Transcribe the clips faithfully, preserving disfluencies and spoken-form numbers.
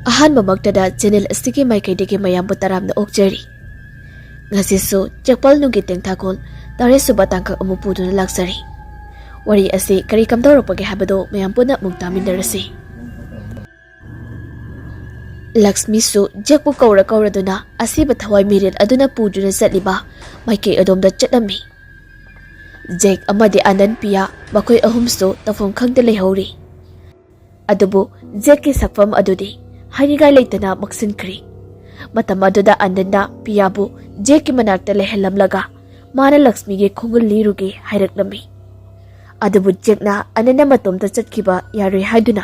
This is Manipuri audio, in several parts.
ꯑꯍꯥꯟꯕꯃꯛꯇꯗ ꯆꯦꯅꯦꯜ ꯑꯁꯤꯒꯤ ꯃꯥꯏꯀꯩꯗꯒꯤ ꯃꯌꯥꯝꯕꯨ ꯇꯔꯥꯝꯅ ꯑꯣꯛꯆꯔꯤ꯫ ꯉꯁꯤꯁꯨ ꯆꯦꯛꯄꯜ ꯅꯨꯡꯒꯤ ꯇꯦꯡꯊꯥꯈꯣꯜ ꯇꯔꯦꯠꯁꯨꯕ ꯇꯥꯡꯀꯛ ꯑꯃꯨꯛ ꯄꯨꯗꯨꯅ ꯂꯥꯛꯆꯔꯤ꯫ ꯋꯥꯔꯤ ꯑꯁꯤ ꯀꯔꯤ ꯀꯝꯗꯧꯔꯛꯄꯒꯦ ꯍꯥꯏꯕꯗꯨ ꯃꯌꯥꯝ ꯄꯨꯟꯅ ꯑꯃꯨꯛ ꯇꯥꯃꯤꯟꯅꯔꯁꯤ꯫ ꯂꯛꯁꯃꯤꯁꯨ ꯖꯦꯛꯄꯨ ꯀꯧꯔ ꯀꯧꯔꯗꯨꯅ ꯑꯁꯤꯕ ꯊꯋꯥꯏ ꯃꯤꯔꯦꯜ ꯑꯗꯨꯅ ꯄꯨꯗꯨꯅ ꯆꯠꯂꯤꯕ ꯃꯥꯏꯀꯩ ꯑꯗꯣꯝꯗ ꯆꯠꯂꯝꯃꯤ꯫ ꯖꯦꯛ ꯑꯃꯗꯤ ꯑꯅꯟ ꯄꯤꯌꯥ ꯃꯈꯣꯏ ꯑꯍꯨꯝꯁꯨ ꯇꯧꯐꯝ ꯈꯪꯗ ꯂꯩꯍꯧꯔꯤ꯫ ꯑꯗꯨꯕꯨ ꯖꯦꯛꯀꯤ ꯁꯛꯐꯝ ꯑꯗꯨꯗꯤ ꯍꯥꯏꯅꯤꯡꯉꯥꯏ ꯂꯩꯇꯅ ꯃꯛꯁꯤꯟꯈ꯭ꯔꯤ꯫ ꯃꯇꯝ ꯑꯗꯨꯗ ꯑꯅꯟꯅ ꯄꯤꯌꯥꯕꯨ ꯖꯦꯛꯀꯤ ꯃꯅꯥꯛꯇ ꯂꯩꯍꯜꯂꯝꯂꯒ ꯃꯥꯅ ꯂꯛꯁꯃꯤꯒꯤ ꯈꯣꯡꯒꯨꯜ ꯂꯤꯔꯨꯒꯦ ꯍꯥꯏꯔꯛꯂꯝꯃꯤ꯫ ꯑꯗꯨꯕꯨ ꯖꯦꯛꯅ ꯑꯅꯟꯅ ꯃꯇꯣꯝꯇ ꯆꯠꯈꯤꯕ ꯌꯥꯔꯣꯏ ꯍꯥꯏꯗꯨꯅ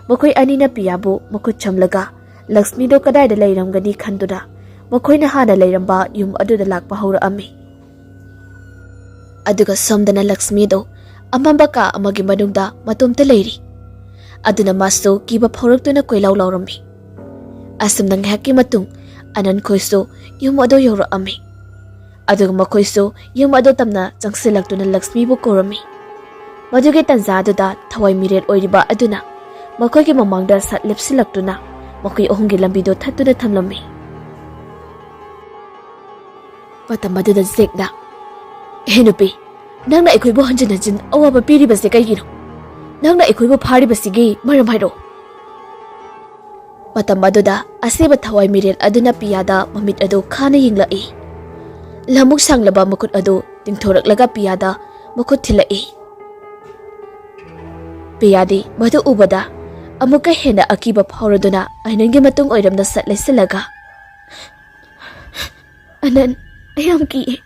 ꯃꯈꯣꯏ ꯑꯅꯤꯅ ꯄꯤꯌꯥꯕꯨ ꯃꯈꯨꯠ ꯁꯝꯂꯒ ꯂꯛꯁꯃꯤꯗꯣ ꯀꯗꯥꯏꯗ ꯂꯩꯔꯝꯒꯅꯤ ꯈꯟꯗꯨꯅ ꯃꯈꯣꯏꯅ ꯍꯥꯟꯅ ꯂꯩꯔꯝꯕ ꯌꯨꯝ ꯑꯗꯨꯗ ꯂꯥꯛꯄ ꯍꯧꯔꯛꯑꯝꯃꯤ꯫ ꯑꯗꯨꯒ ꯁꯣꯝꯗꯅ ꯂꯛꯁꯃꯤꯗꯣ ꯑꯃꯝꯕ ꯀꯥ ꯑꯃꯒꯤ ꯃꯅꯨꯡꯗ ꯃꯇꯣꯝꯇ ꯂꯩꯔꯤ꯫ ꯑꯗꯨꯅ ꯃꯥꯁꯨ ꯀꯤꯕ ꯐꯥꯎꯔꯛꯇꯨꯅ ꯀꯣꯏꯂꯥꯎ ꯂꯥꯎꯔꯝꯃꯤ꯫ ꯑꯁꯨꯝꯅ ꯉꯥꯏꯍꯥꯛꯀꯤ ꯃꯇꯨꯡ ꯑꯅꯟ ꯈꯣꯏꯁꯨ ꯌꯨꯝ ꯑꯗꯨ ꯌꯧꯔꯛꯑꯝꯃꯤ꯫ ꯑꯗꯨꯒ ꯃꯈꯣꯏꯁꯨ ꯌꯨꯝ ꯑꯗꯨ ꯇꯝꯅ ꯆꯪꯁꯤꯜꯂꯛꯇꯨꯅ ꯂꯛꯁꯃꯤꯕꯨ ꯀꯧꯔꯝꯃꯤ꯫ ꯃꯗꯨꯒꯤ ꯇꯟꯖꯥ ꯑꯗꯨꯗ ꯊꯋꯥꯏ ꯃꯤꯔꯦꯜ ꯑꯣꯏꯔꯤꯕ ꯑꯗꯨꯅ ꯃꯈꯣꯏꯒꯤ ꯃꯃꯥꯡꯗ ꯁꯠ ꯂꯦꯞꯁꯤꯜꯂꯛꯇꯨꯅ ꯃꯈꯣꯏ ꯑꯍꯨꯝꯒꯤ ꯂꯝꯕꯤꯗꯨ ꯊꯠꯇꯨꯅ ꯊꯝꯂꯝꯃꯤ꯫ ꯃꯇꯝ ꯑꯗꯨꯗ ꯖꯦꯛꯅ, "ꯍꯦ ꯅꯨꯄꯤ, ꯅꯪꯅ ꯑꯩꯈꯣꯏꯕꯨ ꯍꯟꯖꯤꯟ ꯍꯟꯖꯤꯟ ꯑꯋꯥꯕ ꯄꯤꯔꯤꯕꯁꯦ ꯀꯩꯒꯤꯅꯣ? ꯅꯪꯅ ꯑꯩꯈꯣꯏꯕꯨ ꯐꯥꯔꯤꯕꯁꯤꯒꯤ ꯃꯔꯝ ꯍꯥꯏꯔꯛꯑꯣ?" ꯃꯇꯝ ꯑꯗꯨꯗ ꯑꯁꯤꯕ ꯊꯋꯥꯏ ꯃꯤꯔꯦꯜ ꯑꯗꯨꯅ ꯄꯤꯌꯥꯗ ꯃꯃꯤꯠ ꯑꯗꯨ ꯈꯥꯅ ꯌꯦꯡꯂꯛꯏ꯫ ꯂꯃꯨꯛ ꯁꯥꯡꯂꯕ ꯃꯈꯨꯠ ꯑꯗꯨ ꯇꯤꯡꯊꯣꯔꯛꯂꯒ ꯄꯤꯌꯥꯗ ꯃꯈꯨꯠ ꯊꯤꯜꯂꯛꯏ꯫ ꯄꯤꯌꯥꯗꯤ ꯃꯗꯨ ꯎꯕꯗ ꯑꯃꯨꯛꯀ ꯍꯦꯟꯅ ꯑꯀꯤꯕ ꯐꯥꯎꯔꯗꯨꯅ ꯑꯅꯟꯒꯤ ꯃꯇꯨꯡ ꯑꯣꯏꯔꯝꯅ ꯁꯠ ꯂꯩꯁꯤꯜꯂꯒ, "ꯑꯅꯟ, ꯑꯩ ꯌꯥꯝ ꯀꯤꯌꯦ꯫"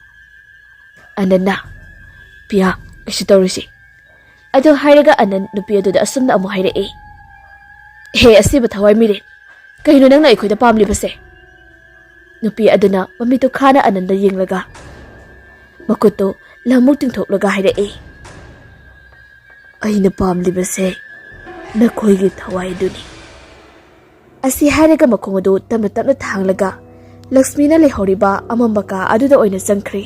ꯑꯅꯟꯅ, "ꯄꯤꯌꯥ, ꯀꯩꯁꯨ ꯇꯧꯔꯨꯁꯤ꯫" ꯑꯗꯨ ꯍꯥꯏꯔꯒ ꯑꯅꯟ ꯅꯨꯄꯤ ꯑꯗꯨꯗ ꯑꯁꯨꯝꯅ ꯑꯃꯨꯛ ꯍꯥꯏꯔꯛꯏ, "ꯍꯦ ꯑꯁꯤꯕ ꯊꯋꯥꯏ ꯃꯤꯔꯦꯜ, ꯀꯩꯅꯣ ꯅꯪꯅ ꯑꯩꯈꯣꯏꯗ ꯄꯥꯝꯂꯤꯕꯁꯦ?" ꯅꯨꯄꯤ ꯑꯗꯨꯅ ꯃꯃꯤꯠꯇꯨ ꯈꯥꯅ ꯑꯅꯟꯗ ꯌꯦꯡꯂꯒ ꯃꯈꯨꯠꯇꯨ ꯂꯃꯨꯛ ꯇꯤꯡꯊꯣꯛꯂꯒ ꯍꯥꯏꯔꯛꯏ, "ꯑꯩꯅ ꯄꯥꯝꯂꯤꯕꯁꯦ ꯅꯈꯣꯏꯒꯤ ꯊꯋꯥꯏꯗꯨꯅꯤ꯫" ꯑꯁꯤ ꯍꯥꯏꯔꯒ ꯃꯈꯣꯡ ꯑꯗꯨ ꯇꯞꯅ ꯇꯞꯅ ꯊꯥꯡꯂꯒ ꯂꯛꯁꯃꯤꯅ ꯂꯩꯍꯧꯔꯤꯕ ꯑꯃꯝꯕ ꯀꯥ ꯑꯗꯨꯗ ꯑꯣꯏꯅ ꯆꯪꯈ꯭ꯔꯦ꯫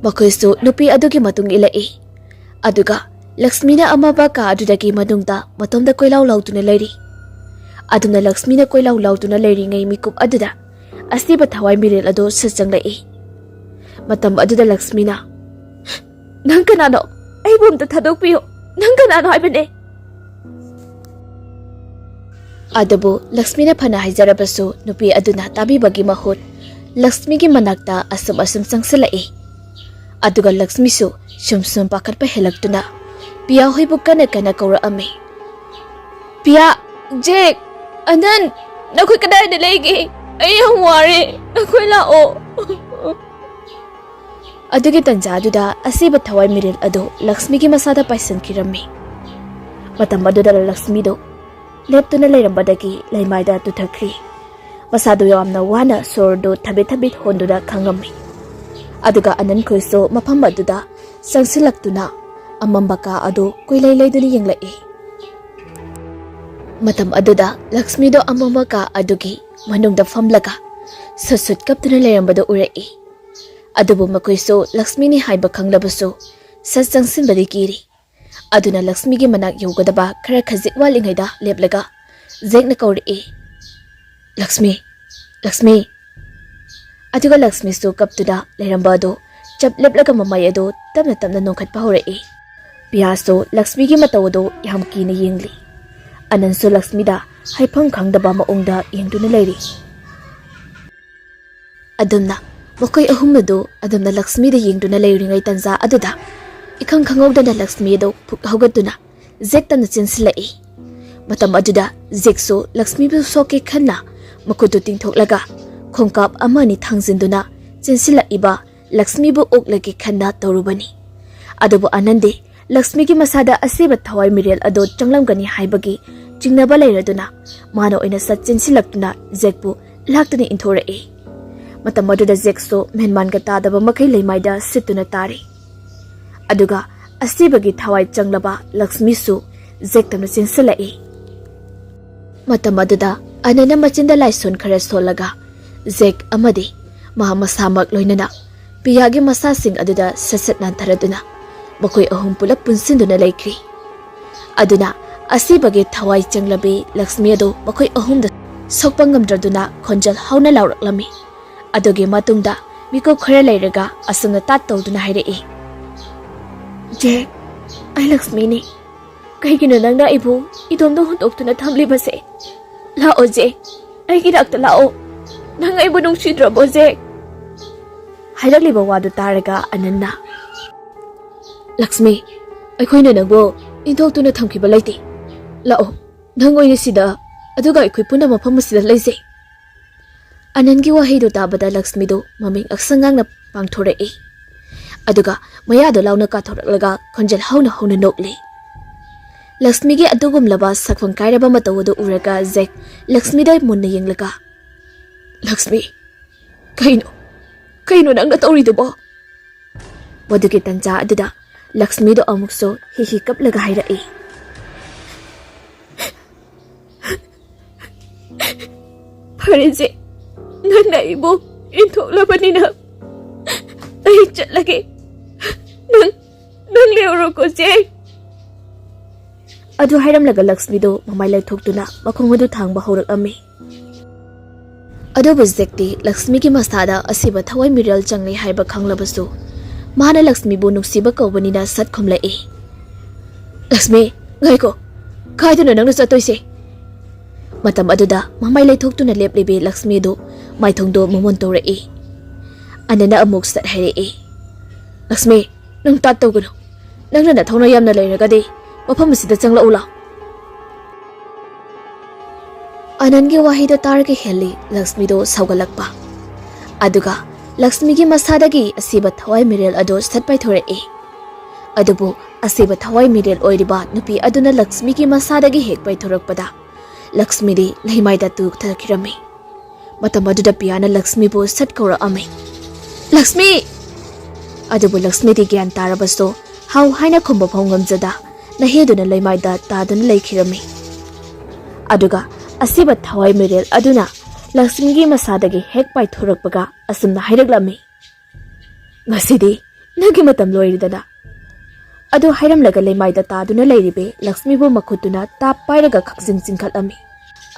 ꯃꯈꯣꯏꯁꯨ ꯅꯨꯄꯤ ꯑꯗꯨꯒꯤ ꯃꯇꯨꯡ ꯏꯜꯂꯛꯏ꯫ ꯑꯗꯨꯒ ꯂꯛꯁꯃꯤꯅ ꯑꯃꯝꯕ ꯀꯥ ꯑꯗꯨꯗꯒꯤ ꯃꯅꯨꯡꯗ ꯃꯇꯣꯝꯗ ꯀꯣꯏꯂꯥꯎ ꯂꯥꯎꯗꯨꯅ ꯂꯩꯔꯤ꯫ ꯑꯗꯨꯝꯅ ꯂꯛꯁꯃꯤꯅ ꯀꯣꯏꯂꯥꯎ ꯂꯥꯎꯗꯨꯅ ꯂꯩꯔꯤꯉꯩ ꯃꯤꯀꯨꯞ ꯑꯗꯨꯗ ꯑꯁꯤꯕ ꯊꯋꯥꯏ ꯃꯤꯔꯦꯜ ꯑꯗꯨ ꯁꯠ ꯆꯪꯂꯛꯏ꯫ ꯃꯇꯝ ꯑꯗꯨꯗ ꯂꯛꯁꯃꯤꯅ, "ꯅꯪ ꯀꯅꯥꯅꯣ? ꯑꯩꯕꯨ ꯑꯝꯇ ꯊꯥꯗꯣꯛꯄꯤꯌꯨ꯫ ꯅꯪ ꯀꯅꯥꯅꯣ ꯍꯥꯏꯕꯅꯦ?" ꯑꯗꯨꯕꯨ ꯂꯛꯁꯃꯤꯅ ꯐꯅ ꯍꯥꯏꯖꯔꯕꯁꯨ ꯅꯨꯄꯤ ꯑꯗꯨꯅ ꯇꯥꯕꯤꯕꯒꯤ ꯃꯍꯨꯠ ꯂꯛꯁꯃꯤꯒꯤ ꯃꯅꯥꯛꯇ ꯑꯁꯨꯝ ꯑꯁꯨꯝ ꯆꯪꯁꯤꯜꯂꯛꯏ꯫ ꯑꯗꯨꯒ ꯂꯛꯁꯃꯤꯁꯨ ꯁꯨꯝ ꯁꯨꯝ ꯄꯥꯈꯠꯄ ꯍꯦꯜꯂꯛꯇꯨꯅ ꯄꯤꯌꯥ ꯍꯣꯏꯕꯨ ꯀꯟꯅ ꯀꯟꯅ ꯀꯧꯔꯛꯑꯝꯃꯤ꯫ "ꯄꯤꯌꯥ, ꯖꯦꯛ, ꯑꯅꯟ, ꯅꯈꯣꯏ ꯀꯗꯥꯏꯗ ꯂꯩꯒꯦ? ꯑꯩ ꯌꯥꯝ ꯋꯥꯔꯦ, ꯅꯈꯣꯏ ꯂꯥꯛꯑꯣ꯫" ꯑꯗꯨꯒꯤ ꯇꯟꯖꯥ ꯑꯗꯨꯗ ꯑꯁꯤꯕ ꯊꯋꯥꯏ ꯃꯤꯔꯦꯜ ꯑꯗꯨ ꯂꯛꯁꯃꯤꯒꯤ ꯃꯁꯥꯗ ꯄꯥꯏꯁꯤꯟꯈꯤꯔꯝꯃꯤ꯫ ꯃꯇꯝ ꯑꯗꯨꯗ ꯂꯛꯁꯃꯤꯗꯨ ꯂꯦꯞꯇꯨꯅ ꯂꯩꯔꯝꯕꯗꯒꯤ ꯂꯩꯃꯥꯏꯗ ꯇꯨꯊꯈ꯭ꯔꯤ꯫ ꯃꯁꯥꯗꯨ ꯌꯥꯝꯅ ꯋꯥꯅ ꯁꯣꯔꯗꯨ ꯊꯕꯦꯠ ꯊꯕꯦꯠ ꯍꯣꯟꯗꯨꯅ ꯈꯥꯡꯉꯝꯃꯤ꯫ ꯑꯗꯨꯒ ꯑꯅꯟꯈꯣꯏꯁꯨ ꯃꯐꯝ ꯑꯗꯨꯗ ꯆꯪꯁꯤꯜꯂꯛꯇꯨꯅ ꯑꯃꯝꯕ ꯀꯥ ꯑꯗꯨ ꯀꯨꯏꯂꯩ ꯂꯩꯗꯨꯅ ꯌꯦꯡꯂꯛꯏ꯫ ꯃꯇꯝ ꯑꯗꯨꯗ ꯂꯛꯁꯃꯤꯗꯣ ꯑꯃꯝꯕ ꯀꯥ ꯑꯗꯨꯒꯤ ꯃꯅꯨꯡꯗ ꯐꯝꯂꯒ ꯁꯨꯠ ꯁꯨꯠ ꯀꯞꯇꯨꯅ ꯂꯩꯔꯝꯕꯗꯨ ꯎꯔꯛꯏ꯫ ꯑꯗꯨꯕꯨ ꯃꯈꯣꯏꯁꯨ ꯂꯛꯁꯃꯤꯅꯤ ꯍꯥꯏꯕ ꯈꯪꯂꯕꯁꯨ ꯁꯠ ꯆꯪꯁꯤꯟꯕꯗꯤ ꯀꯤꯔꯤ꯫ ꯑꯗꯨꯅ ꯂꯛꯁꯃꯤꯒꯤ ꯃꯅꯥꯛ ꯌꯧꯒꯗꯕ ꯈꯔ ꯈꯖꯤꯛ ꯋꯥꯠꯂꯤꯉꯩꯗ ꯂꯦꯞꯂꯒ ꯖꯦꯛꯅ ꯀꯧꯔꯛꯏ, "ꯂꯛꯁꯃꯤ, ꯂꯛꯁꯃꯤ!" ꯑꯗꯨꯒ ꯂꯛꯁꯃꯤꯁꯨ ꯀꯞꯇꯨꯅ ꯂꯩꯔꯝꯕ ꯑꯗꯨ ꯆꯞ ꯂꯦꯞꯂꯒ ꯃꯃꯥꯏ ꯑꯗꯨ ꯇꯞꯅ ꯇꯞꯅ ꯅꯣꯡꯈꯠꯄ ꯍꯧꯔꯛꯏ꯫ ꯄꯤꯌꯥꯁꯨ ꯂꯛꯁꯃꯤꯒꯤ ꯃꯇꯧ ꯑꯗꯨ ꯌꯥꯝ ꯀꯤꯅ ꯌꯦꯡꯂꯤ꯫ ꯑꯅꯟꯁꯨ ꯂꯛꯁꯃꯤꯗ ꯍꯥꯏꯐꯝ ꯈꯪꯗꯕ ꯃꯑꯣꯡꯗ ꯌꯦꯡꯗꯨꯅ ꯂꯩꯔꯤ꯫ ꯑꯗꯨꯝꯅ ꯃꯈꯣꯏ ꯑꯍꯨꯝ ꯑꯗꯨ ꯑꯗꯨꯝꯅ ꯂꯛꯁꯃꯤꯗ ꯌꯦꯡꯗꯨꯅ ꯂꯩꯔꯤꯉꯩ ꯇꯟꯖꯥ ꯑꯗꯨꯗ ꯏꯈꯪ ꯈꯪꯍꯧꯗꯅ ꯂꯛꯁꯃꯤ ꯑꯗꯨ ꯐꯨꯛ ꯍꯧꯒꯠꯇꯨꯅ ꯖꯦꯛ ꯇꯝꯅ ꯆꯦꯟꯁꯤꯜꯂꯛꯏ꯫ ꯃꯇꯝ ꯑꯗꯨꯗ ꯖꯦꯛꯁꯨ ꯂꯛꯁꯃꯤꯕꯨ ꯁꯣꯛꯀꯦ ꯈꯟꯅ ꯃꯈꯨꯠꯇꯨ ꯇꯤꯡꯊꯣꯛꯂꯒ ꯈꯣꯡꯀꯥꯞ ꯑꯃ ꯑꯅꯤ ꯊꯥꯡꯖꯤꯟꯗꯨꯅ ꯆꯦꯟꯁꯤꯜꯂꯛꯏꯕ ꯂꯛꯁꯃꯤꯕꯨ ꯑꯣꯛꯂꯒꯦ ꯈꯟꯅ ꯇꯧꯔꯨꯕꯅꯤ꯫ ꯑꯗꯨꯕꯨ ꯑꯅꯟꯗꯤ ꯂꯛꯁꯃꯤꯒꯤ ꯃꯁꯥꯗ ꯑꯁꯤꯕ ꯊꯋꯥꯏ ꯃꯤꯔꯦꯜ ꯑꯗꯨ ꯆꯪꯂꯝꯒꯅꯤ ꯍꯥꯏꯕꯒꯤ ꯆꯤꯡꯅꯕ ꯂꯩꯔꯗꯨꯅ ꯃꯥꯅ ꯑꯣꯏꯅ ꯁꯠ ꯆꯦꯟꯁꯤꯜꯂꯛꯇꯨꯅ ꯖꯦꯛꯄꯨ ꯂꯥꯛꯇꯨꯅ ꯏꯟꯊꯣꯔꯛꯏ꯫ ꯃꯇꯝ ꯑꯗꯨꯗ ꯖꯦꯛꯁꯨ ꯃꯦꯟꯃꯥꯟꯒ ꯇꯥꯗꯕ ꯃꯈꯩ ꯂꯩꯃꯥꯏꯗ ꯁꯤꯠꯇꯨꯅ ꯇꯥꯔꯤ꯫ ꯑꯗꯨꯒ ꯑꯁꯤꯕꯒꯤ ꯊꯋꯥꯏ ꯆꯪꯂꯕ ꯂꯛꯁꯃꯤꯁꯨ ꯖꯦꯛ ꯇꯝꯅ ꯆꯦꯟꯁꯤꯜꯂꯛꯏ꯫ ꯃꯇꯝ ꯑꯗꯨꯗ ꯑꯅꯟꯅ ꯃꯆꯤꯟꯗ ꯂꯥꯏꯁꯣꯟ ꯈꯔ ꯁꯣꯜꯂꯒ ꯖꯦꯛ ꯑꯃꯗꯤ ꯃꯍꯥꯛ ꯃꯁꯥꯃꯛ ꯂꯣꯏꯅꯅ ꯄꯤꯌꯥꯒꯤ ꯃꯁꯥꯁꯤꯡ ꯑꯗꯨꯗ ꯁꯠ ꯁꯠ ꯅꯥꯟꯊꯔꯗꯨꯅ ꯃꯈꯣꯏ ꯑꯍꯨꯝ ꯄꯨꯂꯞ ꯄꯨꯟꯁꯤꯟꯗꯨꯅ ꯂꯩꯈ꯭ꯔꯤ꯫ ꯑꯗꯨꯅ ꯑꯁꯤꯕꯒꯤ ꯊꯋꯥꯏ ꯆꯪꯂꯕꯤ ꯂꯛꯁꯃꯤ ꯑꯗꯨ ꯃꯈꯣꯏ ꯑꯍꯨꯝꯗ ꯁꯣꯛꯄ ꯉꯝꯗ꯭ꯔꯗꯨꯅ ꯈꯣꯟꯖꯦꯜ ꯍꯧꯅ ꯂꯥꯎꯔꯛꯂꯝꯃꯤ꯫ ꯑꯗꯨꯒꯤ ꯃꯇꯨꯡꯗ ꯃꯤꯀꯨꯞ ꯈꯔ ꯂꯩꯔꯒ ꯑꯁꯨꯝꯅ ꯇꯥꯠ ꯇꯧꯗꯨꯅ ꯍꯥꯏꯔꯛꯏ, "ꯖꯦꯛ, ꯑꯩ ꯂꯛꯁꯃꯤꯅꯤ꯫ ꯀꯩꯒꯤꯅꯣ ꯅꯪꯅ ꯑꯩꯕꯨ ꯏꯇꯣꯝꯗ ꯍꯨꯟꯗꯣꯛꯇꯨꯅ ꯊꯝꯂꯤꯕꯁꯦ? ꯂꯥꯛꯑꯣ ꯖꯦꯛ, ꯑꯩꯒꯤ ꯅꯥꯛꯇ ꯂꯥꯛꯑꯣ꯫ ꯅꯪ ꯑꯩꯕꯨ ꯅꯨꯡꯁꯤꯗ꯭ꯔꯕꯣ ꯖꯦꯛ?" ꯍꯥꯏꯔꯛꯂꯤꯕ ꯋꯥꯗꯨ ꯇꯥꯔꯒ ꯑꯅꯟꯅ, "ꯂꯛꯁꯃꯤ, ꯑꯩꯈꯣꯏꯅ ꯅꯪꯕꯨ ꯏꯟꯊꯣꯛꯇꯨꯅ ꯊꯝꯈꯤꯕ ꯂꯩꯇꯦ꯫ ꯂꯥꯛꯑꯣ, ꯅꯪ ꯑꯣꯏꯅ ꯁꯤꯗ, ꯑꯗꯨꯒ ꯑꯩꯈꯣꯏ ꯄꯨꯟꯅ ꯃꯐꯝ ꯑꯁꯤꯗ ꯂꯩꯖꯩ꯫" ꯑꯅꯟꯒꯤ ꯋꯥꯍꯩꯗꯨ ꯇꯥꯕꯗ ꯂꯛꯁꯃꯤꯗꯨ ꯃꯃꯤꯡ ꯑꯁꯪ ꯉꯥꯡꯅ ꯄꯥꯡꯊꯣꯔꯛꯏ꯫ ꯑꯗꯨꯒ ꯃꯌꯥꯗꯨ ꯂꯥꯎꯅ ꯀꯥꯊꯣꯔꯛꯂꯒ ꯈꯣꯟꯖꯦꯜ ꯍꯧꯅ ꯍꯧꯅ ꯅꯣꯛꯂꯤ꯫ ꯂꯛꯁꯃꯤꯒꯤ ꯑꯗꯨꯒꯨꯝꯂꯕ ꯁꯛꯐꯝ ꯀꯥꯏꯔꯕ ꯃꯇꯧ ꯑꯗꯨ ꯎꯔꯒ ꯖꯦꯛ ꯂꯛꯁꯃꯤꯗ ꯃꯨꯟꯅ ꯌꯦꯡꯂꯒ, "ꯂꯛꯁꯃꯤ, ꯀꯩꯅꯣ? ꯀꯩꯅꯣ ꯅꯪꯅ ꯇꯧꯔꯤꯗꯨꯕꯣ?" ꯃꯗꯨꯒꯤ ꯇꯟꯖꯥ ꯑꯗꯨꯗ ꯂꯛꯁꯃꯤꯗꯣ ꯑꯃꯨꯛꯁꯨ ꯍꯤ ꯍꯤ ꯀꯞꯂꯒ ꯍꯥꯏꯔꯛꯏ, "ꯐꯔꯦꯁꯦ, ꯅꯪꯅ ꯑꯩꯕꯨ ꯏꯟꯊꯣꯛꯂꯕꯅꯤꯅ ꯑꯩ ꯆꯠꯂꯒꯦ꯫ ꯅꯪ, ꯅꯪ ꯂꯩꯍꯧꯔꯣꯀꯣ ꯆꯦ꯫" ꯑꯗꯨ ꯍꯥꯏꯔꯝꯂꯒ ꯂꯛꯁꯃꯤꯗꯣ ꯃꯃꯥꯏ ꯂꯩꯊꯣꯛꯇꯨꯅ ꯃꯈꯣꯡ ꯑꯗꯨ ꯊꯥꯡꯕ ꯍꯧꯔꯛꯂꯝꯃꯤ꯫ ꯑꯗꯨꯕꯨ ꯖꯦꯛꯇꯤ ꯂꯛꯁꯃꯤꯒꯤ ꯃꯁꯥꯗ ꯑꯁꯤꯕ ꯊꯋꯥꯏ ꯃꯤꯔꯦꯜ ꯆꯪꯂꯦ ꯍꯥꯏꯕ ꯈꯪꯂꯕꯁꯨ, ꯃꯥꯅ ꯂꯛꯁꯃꯤꯕꯨ ꯅꯨꯡꯁꯤꯕ ꯀꯧꯕꯅꯤꯅ ꯁꯠ ꯈꯨꯝꯂꯛꯏ, "ꯂꯛꯁꯃꯤ, ꯉꯥꯏꯈꯣ, ꯀꯥꯏꯗꯅꯣ ꯅꯪꯅ ꯆꯠꯇꯣꯏꯁꯦ?" ꯃꯇꯝ ꯑꯗꯨꯗ ꯃꯃꯥꯏ ꯂꯩꯊꯣꯛꯇꯨꯅ ꯂꯦꯞꯂꯤꯕꯤ ꯂꯛꯁꯃꯤꯗꯨ ꯃꯥꯏꯊꯣꯡꯗꯣ ꯃꯃꯣꯟ ꯇꯧꯔꯛꯏ꯫ ꯑꯅꯟꯅ ꯑꯃꯨꯛ ꯁꯠ ꯍꯥꯏꯔꯛꯏ, "ꯂꯛꯁꯃꯤ, ꯅꯪ ꯇꯥꯠ ꯇꯧꯒꯅꯨ꯫ ꯅꯪꯅ ꯅꯊꯧꯅ ꯌꯥꯝꯅ ꯂꯩꯔꯒꯗꯤ ꯃꯐꯝ ꯑꯁꯤꯗ ꯆꯪꯂꯛꯎ ꯂꯥꯎ꯫" ꯑꯅꯟꯒꯤ ꯋꯥꯍꯩꯗꯣ ꯇꯥꯔꯒ ꯍꯦꯜꯂꯤ ꯂꯛꯁꯃꯤꯗꯣ ꯁꯧꯒꯠꯂꯛꯄ꯫ ꯑꯗꯨꯒ ꯂꯛꯁꯃꯤꯒꯤ ꯃꯁꯥꯗꯒꯤ ꯑꯁꯤꯕ ꯊꯋꯥꯏ ꯃꯤꯔꯦꯜ ꯑꯗꯨ ꯁꯠ ꯄꯥꯏꯊꯣꯔꯛꯏ꯫ ꯑꯗꯨꯕꯨ ꯑꯁꯤꯕ ꯊꯋꯥꯏ ꯃꯤꯔꯦꯜ ꯑꯣꯏꯔꯤꯕ ꯅꯨꯄꯤ ꯑꯗꯨꯅ ꯂꯛꯁꯃꯤꯒꯤ ꯃꯁꯥꯗꯒꯤ ꯍꯦꯛ ꯄꯥꯏꯊꯣꯔꯛꯄꯗ ꯂꯛꯁꯃꯤꯗꯤ ꯂꯩꯃꯥꯏꯗ ꯇꯨꯊꯈꯤꯔꯝꯃꯤ꯫ ꯃꯇꯝ ꯑꯗꯨꯗ ꯄꯤꯌꯥꯅ ꯂꯛꯁꯃꯤꯕꯨ ꯁꯠ ꯀꯧꯔꯛꯑꯝꯃꯤ, "ꯂꯛꯁꯃꯤ!" ꯑꯗꯨꯕꯨ ꯂꯛꯁꯃꯤꯗꯤ ꯒ꯭ꯌꯥꯟ ꯇꯥꯔꯕꯁꯨ ꯍꯥꯎ ꯍꯥꯏꯅ ꯈꯨꯝꯕ ꯐꯥꯎ ꯉꯝꯖꯗ ꯅꯍꯦꯗꯨꯅ ꯂꯩꯃꯥꯏꯗ ꯇꯥꯗꯨꯅ ꯂꯩꯈꯤꯔꯝꯃꯤ꯫ ꯑꯗꯨꯒ ꯑꯁꯤꯕ ꯊꯋꯥꯏ ꯃꯤꯔꯦꯜ ꯑꯗꯨꯅ ꯂꯛꯁꯃꯤꯒꯤ ꯃꯁꯥꯗꯒꯤ ꯍꯦꯛ ꯄꯥꯏꯊꯣꯔꯛꯄꯒ ꯑꯁꯨꯝꯅ ꯍꯥꯏꯔꯛꯂꯝꯃꯤ, "ꯉꯁꯤꯗꯤ ꯅꯪꯒꯤ ꯃꯇꯝ ꯂꯣꯏꯔꯦꯗꯅ꯫ ꯑꯗꯨ ꯍꯥꯏꯔꯝꯂꯒ ꯂꯩꯃꯥꯏꯗ ꯇꯥꯗꯨꯅ ꯂꯩꯔꯤꯕꯤ ꯂꯛꯁꯃꯤꯕꯨ ꯃꯈꯨꯠꯇꯨꯅ ꯇꯥꯞ ꯄꯥꯏꯔꯒ ꯈꯛꯆꯤꯡ ꯆꯤꯡꯈꯠꯂꯝꯃꯤ꯫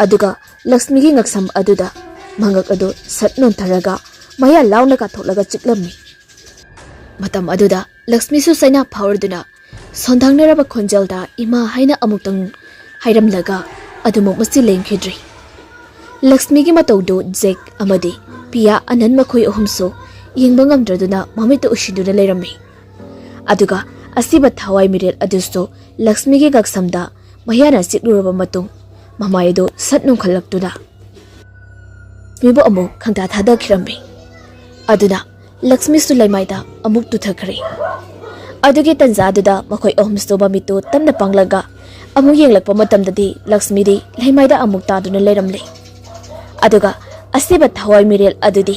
ꯑꯗꯨꯒ ꯂꯛꯁꯃꯤꯒꯤ ꯉꯛꯁꯝ ꯑꯗꯨꯗ ꯃꯉꯛ ꯑꯗꯨ ꯁꯠ ꯅꯣꯟꯊꯔꯒ ꯃꯌꯥ ꯂꯥꯎꯅ ꯀꯥꯊꯣꯛꯂꯒ ꯆꯤꯛꯂꯝꯃꯤ꯫ ꯃꯇꯝ ꯑꯗꯨꯗ ꯂꯛꯁꯃꯤꯁꯨ ꯆꯩꯅꯥ ꯐꯥꯎꯔꯗꯨꯅ ꯁꯣꯟꯊꯥꯡꯅꯔꯕ ꯈꯣꯟꯖꯦꯜꯗ "ꯏꯃꯥ" ꯍꯥꯏꯅ ꯑꯃꯨꯛꯇꯪ ꯍꯥꯏꯔꯝꯂꯒ ꯑꯗꯨꯃꯛ ꯃꯁꯤ ꯂꯦꯡꯈꯤꯗ꯭ꯔꯤ꯫ ꯂꯛꯁꯃꯤꯒꯤ ꯃꯇꯧꯗꯨ ꯖꯦꯛ ꯑꯃꯗꯤ ꯄꯤꯌꯥ ꯑꯅꯟ ꯃꯈꯣꯏ ꯑꯍꯨꯝꯁꯨ ꯌꯦꯡꯕ ꯉꯝꯗ꯭ꯔꯗꯨꯅ ꯃꯃꯤꯠꯇ ꯎꯁꯤꯟꯗꯨꯅ ꯂꯩꯔꯝꯃꯤ꯫ ꯑꯗꯨꯒ ꯑꯁꯤꯕ ꯊꯋꯥꯏ ꯃꯤꯔꯦꯜ ꯑꯗꯨꯁꯨ ꯂꯛꯁꯃꯤꯒꯤ ꯉꯛꯁꯝꯗ ꯃꯌꯥꯅ ꯆꯤꯛꯂꯨꯔꯕ ꯃꯇꯨꯡ ꯃꯃꯥꯏ ꯑꯗꯨ ꯁꯠ ꯅꯣꯡꯈꯠꯂꯛꯇꯨꯅ ꯂꯛꯁꯃꯤꯕꯨ ꯑꯃꯨꯛ ꯈꯪꯇꯥ ꯊꯥꯗꯈꯤꯔꯝꯃꯤ꯫ ꯑꯗꯨꯅ ꯂꯛꯁꯃꯤꯁꯨ ꯂꯩꯃꯥꯏꯗ ꯑꯃꯨꯛ ꯇꯨꯊꯈ꯭ꯔꯦ꯫ ꯑꯗꯨꯒꯤ ꯇꯟꯖꯥꯗꯨꯗ ꯃꯈꯣꯏ ꯑꯍꯨꯝꯁꯨ ꯃꯃꯤꯠꯇꯨ ꯇꯞꯅ ꯄꯥꯡꯂꯒ ꯑꯃꯨꯛ ꯌꯦꯡꯂꯛꯄ ꯃꯇꯝꯗꯗꯤ ꯂꯛꯁꯃꯤꯗꯤ ꯂꯩꯃꯥꯏꯗ ꯑꯃꯨꯛ ꯇꯥꯗꯨꯅ ꯂꯩꯔꯝꯂꯦ꯫ ꯑꯗꯨꯒ ꯑꯁꯤꯕ ꯊꯋꯥꯏ ꯃꯤꯔꯦꯜ ꯑꯗꯨꯗꯤ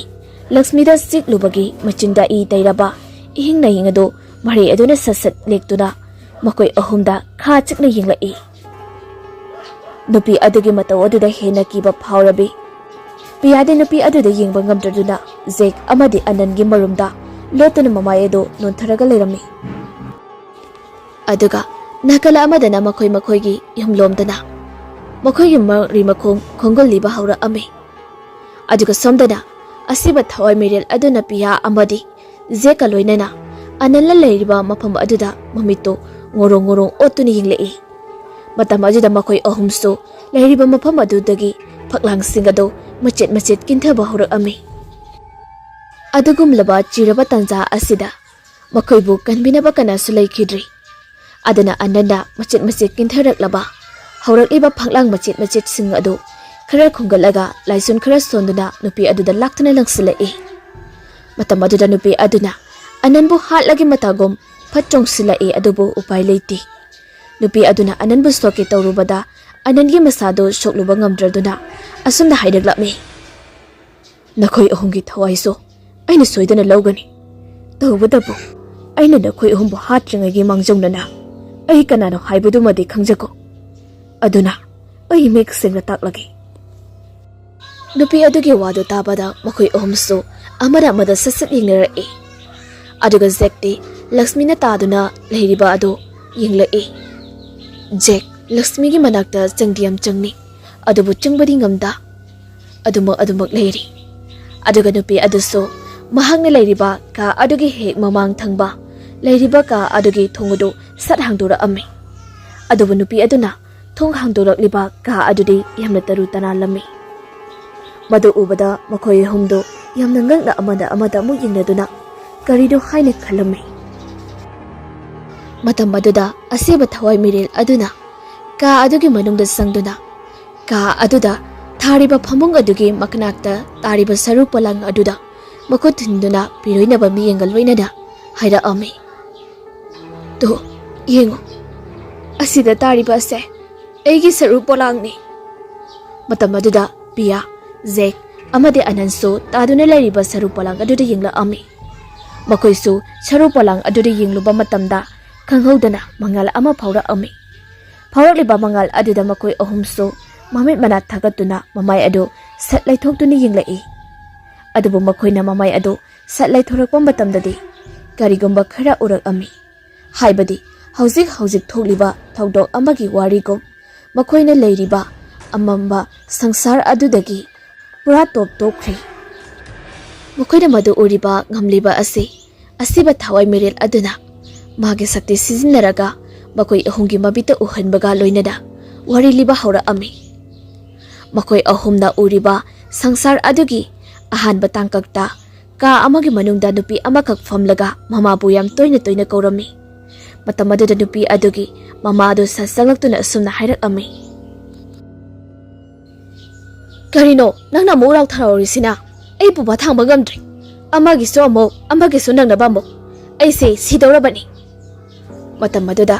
ꯂꯛꯁꯃꯤꯗ ꯆꯤꯛꯂꯨꯕꯒꯤ ꯃꯆꯤꯟꯗ ꯏ ꯇꯩꯔꯕ ꯏꯍꯤꯡ ꯅꯥꯍꯤꯡ ꯑꯗꯨ ꯃꯔꯩ ꯑꯗꯨꯅ ꯁꯠ ꯁꯠ ꯂꯦꯛꯇꯨꯅ ꯃꯈꯣꯏ ꯑꯍꯨꯝꯗ ꯈꯥ ꯆꯤꯛꯅ ꯌꯦꯡꯂꯛꯏ꯫ ꯅꯨꯄꯤ ꯑꯗꯨꯒꯤ ꯃꯇꯧ ꯑꯗꯨꯗ ꯍꯦꯟꯅ ꯀꯤꯕ ꯐꯥꯎꯔꯕꯤ ꯄꯤꯌꯥꯗꯤ ꯅꯨꯄꯤ ꯑꯗꯨꯗ ꯌꯦꯡꯕ ꯉꯝꯗ꯭ꯔꯗꯨꯅ ꯖꯦꯛ ꯑꯃꯗꯤ ꯑꯅꯟꯒꯤ ꯃꯔꯨꯝꯗ ꯂꯣꯠꯇꯨꯅ ꯃꯃꯥꯏ ꯑꯗꯨ ꯅꯣꯟꯊꯔꯒ ꯂꯩꯔꯝꯃꯤ꯫ ꯑꯗꯨꯒ ꯅꯥꯀꯜ ꯑꯃꯗꯅ ꯃꯈꯣꯏ ꯃꯈꯣꯏꯒꯤ ꯌꯨꯝꯂꯣꯝꯗꯅ ꯃꯈꯣꯏꯒꯤ ꯃꯔꯤ ꯃꯈꯣꯡ ꯈꯣꯡꯒꯨꯜꯂꯤꯕ ꯍꯧꯔꯛꯑꯝꯃꯤ꯫ ꯑꯗꯨꯒ ꯁꯣꯝꯗꯅ ꯑꯁꯤꯕ ꯊꯋꯥꯏ ꯃꯤꯔꯦꯜ ꯑꯗꯨꯅ ꯄꯤꯌꯥ ꯑꯃꯗꯤ ꯖꯦꯛꯀ ꯂꯣꯏꯅꯅ ꯑꯅꯟꯅ ꯂꯩꯔꯤꯕ ꯃꯐꯝ ꯑꯗꯨꯗ ꯃꯃꯤꯠꯇꯨ ꯉꯣꯔꯣꯡ ꯉꯣꯔꯣꯡ ꯑꯣꯠꯇꯨꯅ ꯌꯦꯡꯂꯛꯏ꯫ ꯃꯇꯝ ꯑꯗꯨꯗ ꯃꯈꯣꯏ ꯑꯍꯨꯝꯁꯨ ꯂꯩꯔꯤꯕ ꯃꯐꯝ ꯑꯗꯨꯗꯒꯤ ꯐꯛꯂꯥꯡꯁꯤꯡ ꯑꯗꯨ ꯃꯆꯦꯠ ꯃꯆꯦꯠ ꯀꯤꯟꯊꯕ ꯍꯧꯔꯛꯑꯝꯃꯤ꯫ ꯑꯗꯨꯒꯨꯝꯂꯕ ꯆꯤꯔꯕ ꯇꯥꯟꯖꯥ ꯑꯁꯤꯗ ꯃꯈꯣꯏꯕꯨ ꯀꯟꯕꯤꯅꯕ ꯀꯅꯥꯁꯨ ꯂꯩꯈꯤꯗ꯭ꯔꯤ꯫ ꯑꯗꯨꯅ ꯑꯅꯟꯅ ꯃꯆꯦꯠ ꯃꯆꯦꯠ ꯀꯤꯟꯊꯔꯛꯂꯕ ꯍꯧꯔꯛꯂꯤꯕ ꯐꯛꯂꯥꯡ ꯃꯆꯦꯠ ꯃꯆꯦꯠꯁꯤꯡ ꯑꯗꯨ ꯈꯔ ꯈꯨꯝꯒꯠꯂꯒ ꯂꯥꯏꯁꯣꯟ ꯈꯔ ꯁꯣꯟꯗꯨꯅ ꯅꯨꯄꯤ ꯑꯗꯨꯗ ꯂꯥꯛꯇꯨꯅ ꯂꯪꯁꯤꯜꯂꯛꯏ꯫ ꯃꯇꯝ ꯑꯗꯨꯗ ꯅꯨꯄꯤ ꯑꯗꯨꯅ ꯑꯅꯟꯕꯨ ꯍꯥꯠꯂꯒꯦ ꯃꯇꯥꯒꯨꯝ ꯐꯠ ꯆꯣꯡꯁꯤꯜꯂꯛꯏ, ꯑꯗꯨꯕꯨ ꯎꯄꯥꯏ ꯂꯩꯇꯦ꯫ ꯅꯨꯄꯤ ꯑꯗꯨꯅ ꯑꯅꯟꯕꯨ ꯁꯣꯛꯀꯦ ꯇꯧꯔꯨꯕꯗ ꯑꯅꯟꯒꯤ ꯃꯁꯥꯗꯨ ꯁꯣꯛꯂꯨꯕ ꯉꯝꯗ꯭ꯔꯗꯨꯅ ꯑꯁꯨꯝꯅ ꯍꯥꯏꯔꯛꯂꯝꯃꯤ, "ꯅꯈꯣꯏ ꯑꯍꯨꯝꯒꯤ ꯊꯋꯥꯏꯁꯨ ꯑꯩꯅ ꯁꯣꯏꯗꯅ ꯂꯧꯒꯅꯤ꯫ ꯇꯧꯕꯇꯕꯨ ꯑꯩꯅ ꯅꯈꯣꯏ ꯑꯍꯨꯝꯕꯨ ꯍꯥꯠꯇ꯭ꯔꯤꯉꯩꯒꯤ ꯃꯥꯡꯖꯧꯅꯅ ꯑꯩ ꯀꯅꯥꯅꯣ ꯍꯥꯏꯕꯗꯨꯃꯗꯤ ꯈꯪꯖꯀꯣ꯫ ꯑꯗꯨꯅ ꯑꯩ ꯃꯌꯦꯛ ꯁꯦꯡꯅ ꯇꯥꯛꯂꯒꯦ꯫" ꯅꯨꯄꯤ ꯑꯗꯨꯒꯤ ꯋꯥꯗꯨ ꯇꯥꯕꯗ ꯃꯈꯣꯏ ꯑꯍꯨꯝꯁꯨ ꯑꯃꯅ ꯑꯃꯗ ꯁꯠ ꯁꯠ ꯌꯦꯡꯅꯔꯛꯏ꯫ ꯑꯗꯨꯒ ꯖꯦꯛꯇꯤ ꯂꯛꯁꯃꯤꯅ ꯇꯥꯗꯨꯅ ꯂꯩꯔꯤꯕ ꯑꯗꯨ ꯌꯦꯡꯂꯛꯏ꯫ ꯖꯦꯛ ꯂꯛꯁꯃꯤꯒꯤ ꯃꯅꯥꯛꯇ ꯆꯪꯗꯤ ꯌꯥꯝ ꯆꯪꯅꯤ, ꯑꯗꯨꯕꯨ ꯆꯪꯕꯗꯤ ꯉꯝꯗ꯫ ꯑꯗꯨꯃꯛ ꯑꯗꯨꯃꯛ ꯂꯩꯔꯤ꯫ ꯑꯗꯨꯒ ꯅꯨꯄꯤ ꯑꯗꯨꯁꯨ ꯃꯍꯥꯛꯅ ꯂꯩꯔꯤꯕ ꯀꯥ ꯑꯗꯨꯒꯤ ꯍꯦꯛ ꯃꯃꯥꯡ ꯊꯪꯕ ꯂꯩꯔꯤꯕ ꯀꯥ ꯑꯗꯨꯒꯤ ꯊꯣꯡ ꯑꯗꯨ ꯁꯠ ꯍꯥꯡꯗꯣꯔꯛꯑꯝꯃꯤ꯫ ꯑꯗꯨꯕꯨ ꯅꯨꯄꯤ ꯑꯗꯨꯅ ꯊꯣꯡ ꯍꯥꯡꯗꯣꯔꯛꯂꯤꯕ ꯀꯥ ꯑꯗꯨꯗꯤ ꯌꯥꯝꯅ ꯇꯔꯨ ꯇꯅꯥꯜꯂꯝꯃꯤ꯫ ꯃꯗꯨ ꯎꯕꯗ ꯃꯈꯣꯏ ꯑꯍꯨꯝꯗꯨ ꯌꯥꯝꯅ ꯉꯛꯅ ꯑꯃꯅ ꯑꯃꯗ ꯑꯃꯨꯛ ꯌꯦꯡꯅꯗꯨꯅ ꯀꯔꯤꯅꯣ ꯍꯥꯏꯅ ꯈꯜꯂꯝꯃꯤ꯫ ꯃꯇꯝ ꯑꯗꯨꯗ ꯑꯁꯤꯕ ꯊꯋꯥꯏ ꯃꯤꯔꯦꯜ ꯑꯗꯨꯅ ꯀꯥ ꯑꯗꯨꯒꯤ ꯃꯅꯨꯡꯗ ꯆꯪꯗꯨꯅ ꯀꯥ ꯑꯗꯨꯗ ꯊꯥꯔꯤꯕ ꯐꯃꯨꯡ ꯑꯗꯨꯒꯤ ꯃꯅꯥꯛꯇ ꯇꯥꯔꯤꯕ ꯁꯔꯨ ꯄꯣꯂꯥꯡ ꯑꯗꯨꯗ ꯃꯈꯨꯠ ꯊꯤꯟꯗꯨꯅ ꯄꯤꯔꯣꯏꯅꯕ ꯃꯤꯠꯌꯦꯡꯒ ꯂꯣꯏꯅꯅ ꯍꯥꯏꯔꯛꯑꯝꯃꯤ꯫ "ꯇꯣ, ꯌꯦꯡꯉꯨ, ꯑꯁꯤꯗ ꯇꯥꯔꯤꯕ ꯑꯁꯦ ꯑꯩꯒꯤ ꯁꯔꯨ ꯄꯣꯂꯥꯡꯅꯤ꯫" ꯃꯇꯝ ꯑꯗꯨꯗ ꯄꯤꯌꯥ, ꯖꯦꯛ ꯑꯃꯗꯤ ꯑꯅꯟꯁꯨ ꯇꯥꯗꯨꯅ ꯂꯩꯔꯤꯕ ꯁꯔꯨ ꯄꯣꯂꯥꯡ ꯑꯗꯨꯗ ꯌꯦꯡꯂꯛꯑꯝꯃꯤ꯫ ꯃꯈꯣꯏꯁꯨ ꯁꯔꯨ ꯄꯣꯂꯥꯡ ꯑꯗꯨꯗ ꯌꯦꯡꯂꯨꯕ ꯃꯇꯝꯗ ꯈꯪꯍꯧꯗꯅ ꯃꯉꯥꯜ ꯑꯃ ꯐꯥꯎꯔꯛꯑꯝꯃꯤ꯫ ꯐꯥꯎꯔꯛꯂꯤꯕ ꯃꯉꯥꯜ ꯑꯗꯨꯗ ꯃꯈꯣꯏ ꯑꯍꯨꯝꯁꯨ ꯃꯃꯤꯠ ꯃꯅꯥ ꯊꯥꯒꯠꯇꯨꯅ ꯃꯃꯥꯏ ꯑꯗꯨ ꯁꯠ ꯂꯩꯊꯣꯛꯇꯨꯅ ꯌꯦꯡꯂꯛꯏ꯫ ꯑꯗꯨꯕꯨ ꯃꯈꯣꯏꯅ ꯃꯃꯥꯏ ꯑꯗꯨ ꯁꯠ ꯂꯩꯊꯣꯔꯛꯄ ꯃꯇꯝꯗꯗꯤ ꯀꯔꯤꯒꯨꯝꯕ ꯈꯔ ꯎꯔꯛꯑꯝꯃꯤ꯫ ꯍꯥꯏꯕꯗꯤ ꯍꯧꯖꯤꯛ ꯍꯧꯖꯤꯛ ꯊꯣꯛꯂꯤꯕ ꯊꯧꯗꯣꯛ ꯑꯃꯒꯤ ꯋꯥꯔꯤꯒꯨꯝ ꯃꯈꯣꯏꯅ ꯂꯩꯔꯤꯕ ꯑꯃꯝꯕ ꯁꯪꯁꯥꯔ ꯑꯗꯨꯗꯒꯤ ꯄꯨꯔꯥ ꯇꯣꯞ ꯇꯣꯞꯈ꯭ꯔꯦ꯫ ꯃꯈꯣꯏꯅ ꯃꯗꯨ ꯎꯔꯤꯕ ꯉꯝꯂꯤꯕ ꯑꯁꯤ ꯑꯁꯤꯕ ꯊꯋꯥꯏ ꯃꯤꯔꯦꯜ ꯑꯗꯨꯅ ꯃꯥꯒꯤ ꯁꯛꯇꯤ ꯁꯤꯖꯤꯟꯅꯔꯒ ꯃꯈꯣꯏ ꯑꯍꯨꯝꯒꯤ ꯃꯃꯤꯠꯇ ꯎꯍꯟꯕꯒ ꯂꯣꯏꯅꯅ ꯋꯥꯔꯤ ꯂꯤꯕ ꯍꯧꯔꯛꯑꯝꯃꯤ꯫ ꯃꯈꯣꯏ ꯑꯍꯨꯝꯅ ꯎꯔꯤꯕ ꯁꯪꯁꯥꯔ ꯑꯗꯨꯒꯤ ꯑꯍꯥꯟꯕ ꯇꯥꯡꯀꯛꯇ ꯀꯥ ꯑꯃꯒꯤ ꯃꯅꯨꯡꯗ ꯅꯨꯄꯤ ꯑꯃꯈꯛ ꯐꯝꯂꯒ ꯃꯃꯥꯕꯨ ꯌꯥꯝ ꯇꯣꯏꯅ ꯇꯣꯏꯅ ꯀꯧꯔꯝꯃꯤ꯫ ꯃꯇꯝ ꯑꯗꯨꯗ ꯅꯨꯄꯤ ꯑꯗꯨꯒꯤ ꯃꯃꯥ ꯑꯗꯨ ꯁꯠ ꯆꯪꯂꯛꯇꯨꯅ ꯑꯁꯨꯝꯅ ꯍꯥꯏꯔꯛꯑꯝꯃꯤ꯫ "ꯀꯔꯤꯅꯣ ꯅꯪꯅ ꯑꯃꯨꯛ ꯂꯥꯎꯊꯔꯛꯎꯔꯤꯁꯤꯅ? ꯑꯩ ꯄꯨꯕ ꯊꯥꯡꯕ ꯉꯝꯗ꯭ꯔꯦ꯫ ꯑꯃꯒꯤꯁꯨ ꯑꯃꯨꯛ, ꯑꯃꯒꯤꯁꯨ ꯅꯪꯅꯕ ꯑꯃꯨꯛ꯫ ꯑꯩꯁꯦ ꯁꯤꯗꯧꯔꯕꯅꯤ꯫" ꯃꯇꯝ ꯑꯗꯨꯗ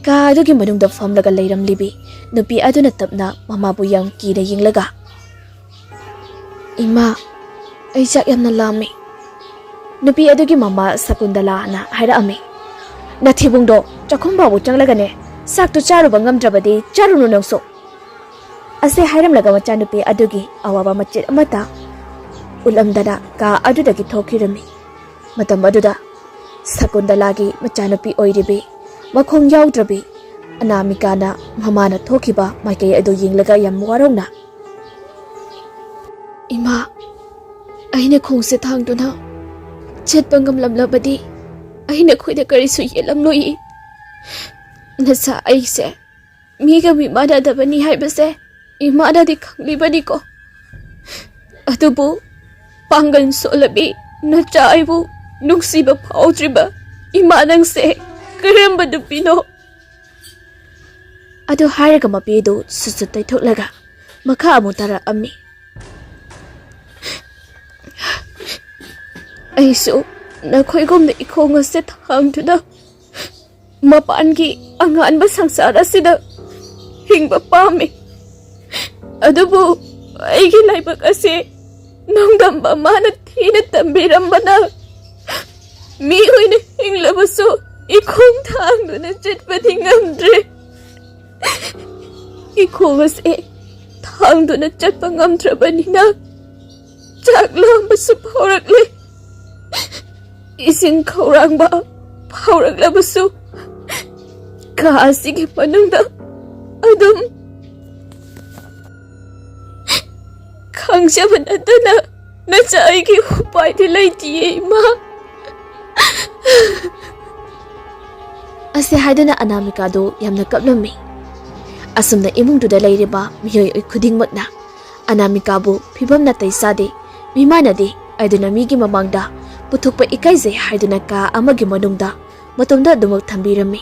ꯀꯥ ꯑꯗꯨꯒꯤ ꯃꯅꯨꯡꯗ ꯐꯝꯂꯒ ꯂꯩꯔꯝꯂꯤꯕꯤ ꯅꯨꯄꯤ ꯑꯗꯨꯅ ꯇꯞꯅ ꯃꯃꯥꯕꯨ ꯌꯥꯝ ꯀꯤꯅ ꯌꯦꯡꯂꯒ, "ꯏꯃꯥ, ꯑꯩ ꯆꯥꯛ ꯌꯥꯝꯅ ꯂꯥꯝꯃꯤ꯫" ꯅꯨꯄꯤ ꯑꯗꯨꯒꯤ ꯃꯃꯥ ꯁꯀꯨꯟꯗꯂꯥꯅ ꯍꯥꯏꯔꯛꯑꯝꯃꯤ꯫ "ꯅꯊꯤꯕꯨꯡꯗꯣ ꯆꯥꯛꯈꯨꯝ ꯐꯥꯎꯕ ꯆꯪꯂꯒꯅꯦ, ꯆꯥꯛꯇꯨ ꯆꯥꯔꯨꯕ ꯉꯝꯗ꯭ꯔꯕꯗꯤ ꯆꯥꯔꯨꯅꯨ ꯅꯪꯁꯨ꯫" ꯑꯁꯤ ꯍꯥꯏꯔꯝꯂꯒ ꯃꯆꯥꯅꯨꯄꯤ ꯑꯗꯨꯒꯤ ꯑꯋꯥꯕ ꯃꯆꯦꯠ ꯑꯃꯠꯇ ꯎꯠꯂꯝꯗꯅ ꯀꯥ ꯑꯗꯨꯗꯒꯤ ꯊꯣꯛꯈꯤꯔꯝꯃꯤ꯫ ꯃꯇꯝ ꯑꯗꯨꯗ ꯁꯀꯨꯟꯗꯂꯥꯒꯤ ꯃꯆꯥꯅꯨꯄꯤ ꯑꯣꯏꯔꯤꯕꯤ, ꯃꯈꯣꯡ ꯌꯥꯎꯗ꯭ꯔꯕꯤ ꯑꯅꯥꯃꯤꯀꯥꯅ ꯃꯃꯥꯅ ꯊꯣꯛꯈꯤꯕ ꯃꯥꯏꯀꯩ ꯑꯗꯨ ꯌꯦꯡꯂꯒ ꯌꯥꯝ ꯋꯥꯔꯧꯅ, "ꯏꯃꯥ, ꯑꯩꯅ ꯈꯣꯡꯁꯦ ꯊꯥꯡꯗꯨꯅ ꯆꯠꯄ ꯉꯝꯂꯝꯂꯕꯗꯤ ꯑꯩ ꯅꯈꯣꯏꯗ ꯀꯔꯤꯁꯨ ꯌꯦꯠꯂꯝꯂꯣꯏ꯫ ꯅꯆꯥ ꯑꯩꯁꯦ ꯃꯤꯒ ꯃꯤꯃꯥꯟꯅꯗꯕꯅꯤ ꯍꯥꯏꯕꯁꯦ ꯏꯃꯥꯅꯗꯤ ꯈꯪꯂꯤꯕꯅꯤꯀꯣ꯫ ꯑꯗꯨꯕꯨ ꯄꯥꯡꯒꯜ ꯁꯣꯜꯂꯕꯤ ꯅꯆꯥ ꯑꯩꯕꯨ ꯅꯨꯡꯁꯤꯕ ꯐꯥꯎꯗ꯭ꯔꯤꯕ ꯏꯃꯥ ꯅꯪꯁꯦ ꯀꯔꯝꯕ ꯅꯨꯄꯤꯅꯣ?" ꯑꯗꯨ ꯍꯥꯏꯔꯒ ꯃꯄꯤ ꯑꯗꯨ ꯁꯨꯠ ꯁꯨꯠ ꯇꯩꯊꯣꯛꯂꯒ ꯃꯈꯥ ꯑꯃꯨꯛ ꯇꯥꯔꯛꯑꯝꯃꯤ꯫ "ꯑꯩꯁꯨ ꯅꯈꯣꯏꯒꯨꯝꯅ ꯏꯈꯣꯡ ꯑꯁꯦ ꯊꯥꯡꯗꯨꯅ ꯃꯄꯥꯟꯒꯤ ꯑꯉꯥꯟꯕ ꯁꯪꯁꯥꯔ ꯑꯁꯤꯗ ꯍꯤꯡꯕ ꯄꯥꯝꯃꯤ꯫ ꯑꯗꯨꯕꯨ ꯑꯩꯒꯤ ꯂꯥꯏꯕꯛ ꯑꯁꯤ ꯅꯣꯡꯗꯝꯕ ꯃꯥꯅ ꯊꯤꯅ ꯇꯝꯕꯤꯔꯝꯕꯅ ꯃꯤ ꯑꯣꯏꯅ ꯍꯤꯡꯂꯕꯁꯨ ꯏꯈꯣꯡ ꯊꯥꯡꯗꯨꯅ ꯆꯠꯄꯗꯤ ꯉꯝꯗ꯭ꯔꯦ꯫ ꯏꯈꯣꯡ ꯑꯁꯦ ꯊꯥꯡꯗꯨꯅ ꯆꯠꯄ ꯉꯝꯗ꯭ꯔꯕꯅꯤꯅ ꯆꯥꯛ ꯂꯥꯝꯕꯁꯨ ꯐꯥꯎꯔꯛꯂꯦ꯫ ꯏꯁꯤꯡ ꯈꯧꯔꯥꯡꯕ ꯐꯥꯎꯔꯛꯂꯕꯁꯨ ꯀꯥ ꯑꯁꯤꯒꯤ ꯃꯅꯨꯡꯗ ꯑꯗꯨꯝ ꯈꯥꯡꯖꯕ ꯅꯠꯇꯅ ꯅꯆꯥ ꯑꯩꯒꯤ ꯎꯄꯥꯏꯗꯤ ꯂꯩꯇꯤꯌꯦ, ꯏꯃꯥ꯫" ꯑꯁꯤ ꯍꯥꯏꯗꯨꯅ ꯑꯅꯥꯃꯤꯀꯥꯗꯨ ꯌꯥꯝꯅ ꯀꯞꯂꯝꯃꯤ꯫ ꯑꯁꯨꯝꯅ ꯏꯃꯨꯡꯗꯨꯗ ꯂꯩꯔꯤꯕ ꯃꯤꯑꯣꯏ ꯈꯨꯗꯤꯡꯃꯛꯅ ꯑꯅꯥꯃꯤꯀꯥꯕꯨ ꯐꯤꯕꯝ ꯅꯥꯇꯩ ꯆꯥꯗꯦ, ꯃꯤꯃꯥꯟꯅꯗꯦ, ꯑꯗꯨꯅ ꯃꯤꯒꯤ ꯃꯃꯥꯡꯗ ꯄꯨꯊꯣꯛꯄ ꯏꯀꯥꯏꯖꯩ ꯍꯥꯏꯗꯨꯅ ꯀꯥ ꯑꯃꯒꯤ ꯃꯅꯨꯡꯗ ꯃꯇꯣꯝꯗ ꯑꯗꯨꯃꯛ ꯊꯝꯕꯤꯔꯝꯃꯤ꯫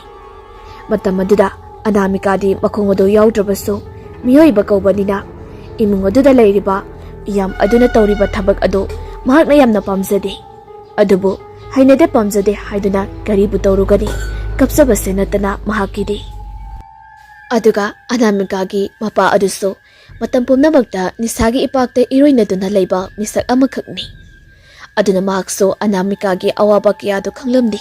ꯃꯇꯝ ꯑꯗꯨꯗ ꯑꯅꯥꯃꯤꯀꯥꯗꯤ ꯃꯈꯣꯡ ꯑꯗꯨ ꯌꯥꯎꯗ꯭ꯔꯕꯁꯨ ꯃꯤꯑꯣꯏꯕ ꯀꯧꯕꯅꯤꯅ ꯏꯃꯨꯡ ꯑꯗꯨꯗ ꯂꯩꯔꯤꯕ ꯏꯌꯥꯝ ꯑꯗꯨꯅ ꯇꯧꯔꯤꯕ ꯊꯕꯛ ꯑꯗꯨ ꯃꯍꯥꯛꯅ ꯌꯥꯝꯅ ꯄꯥꯝꯖꯗꯦ꯫ ꯑꯗꯨꯕꯨ ꯍꯩꯅꯗꯦ ꯄꯥꯝꯖꯗꯦ ꯍꯥꯏꯗꯨꯅ ꯀꯔꯤꯕꯨ ꯇꯧꯔꯨꯒꯅꯤ? ꯀꯞꯆꯕꯁꯦ ꯅꯠꯇꯅ ꯃꯍꯥꯛꯀꯤꯗꯤ꯫ ꯑꯗꯨꯒ ꯑꯅꯥꯃꯤꯀꯥꯒꯤ ꯃꯄꯥ ꯑꯗꯨꯁꯨ ꯃꯇꯝ ꯄꯨꯝꯅꯃꯛꯇ ꯅꯤꯁꯥꯒꯤ ꯏꯄꯥꯛꯇ ꯏꯔꯣꯏꯅꯗꯨꯅ ꯂꯩꯕ ꯃꯤꯁꯛ ꯑꯃꯈꯛꯅꯤ꯫ ꯑꯗꯨꯅ ꯃꯍꯥꯛꯁꯨ ꯑꯅꯥꯃꯤꯀꯥꯒꯤ ꯑꯋꯥꯕ ꯀꯌꯥꯗꯨ ꯈꯪꯂꯝꯂꯤ꯫